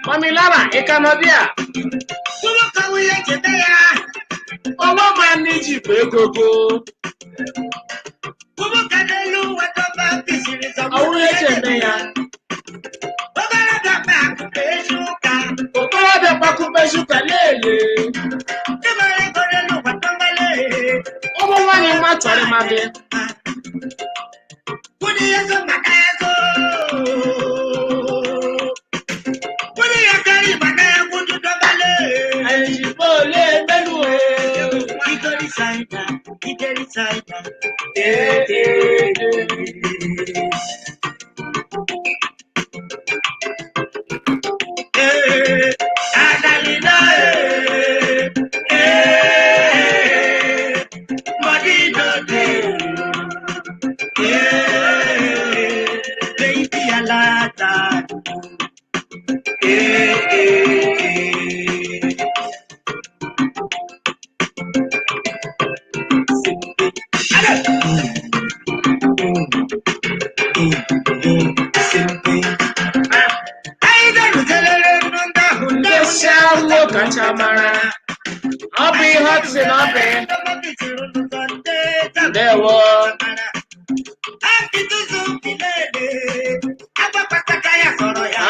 Mami Lara, ị ka nọ dị a? Ọwọ́ ma ní jìbò ego go. Ọwụ ihe eji eme ya. Okorobịa kpakụkpe shuka lele. Ụmụ nwaanyị mma chọrọ ịma gị. Àyìnbó lè mẹ́nu o. Ee, ee, ee. Ndị shallow kacha mara. Ọ bụ ihe ọ sị na ọ bụ. Ndewo.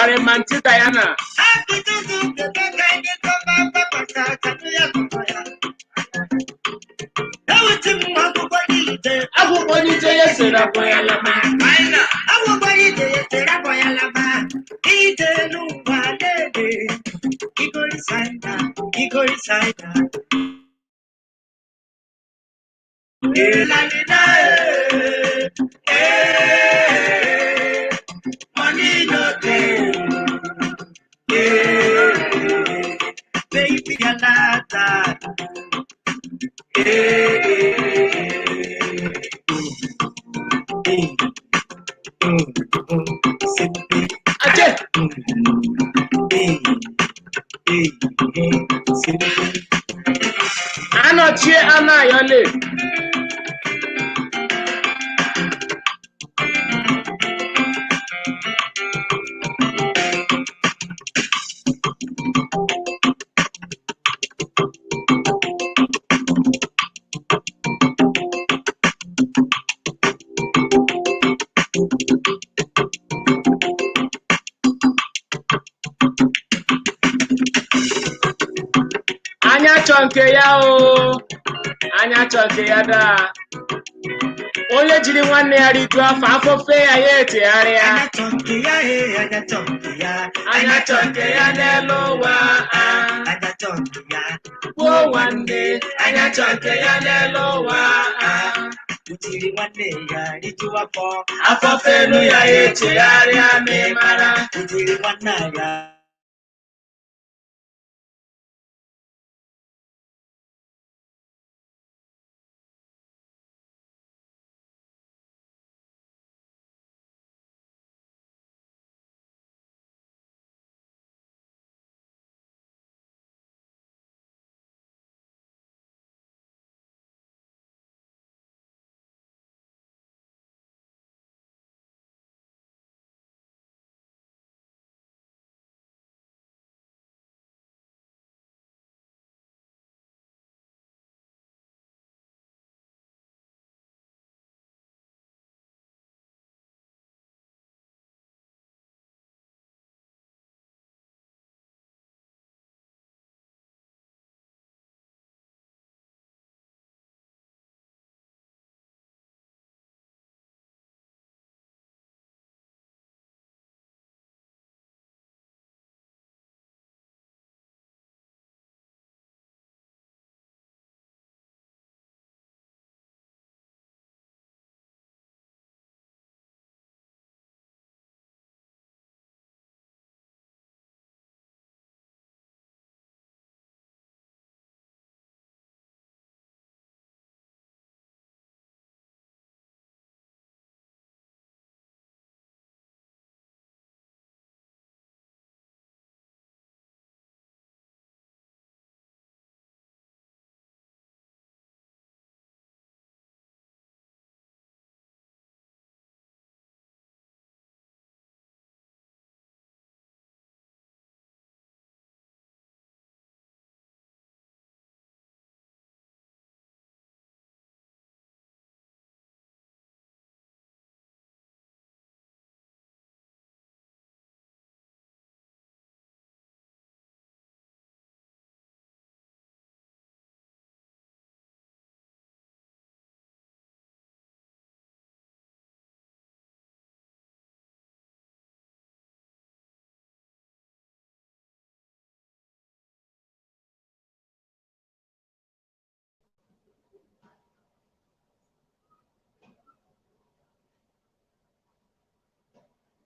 Arịmanti Diana. Akwụkwọ n'ije ya sere akwa ya lama. Ache! Anọchie Anayọle. Anya chọ nke ya o. Anya chọ nke ya daa. Onye jiri nwanne ya rijuo afọ, afọ fee ya ya etegharịa. Anya chọ nke ya n'elu ụwa a. Gbuo nwanne, anya chọ nke ya n'elu ụwa a. Utiri nwanne ya rijuo afọ. Afọ fenu ya ya echegharịa ma ị mara. Utiri nwanne ya.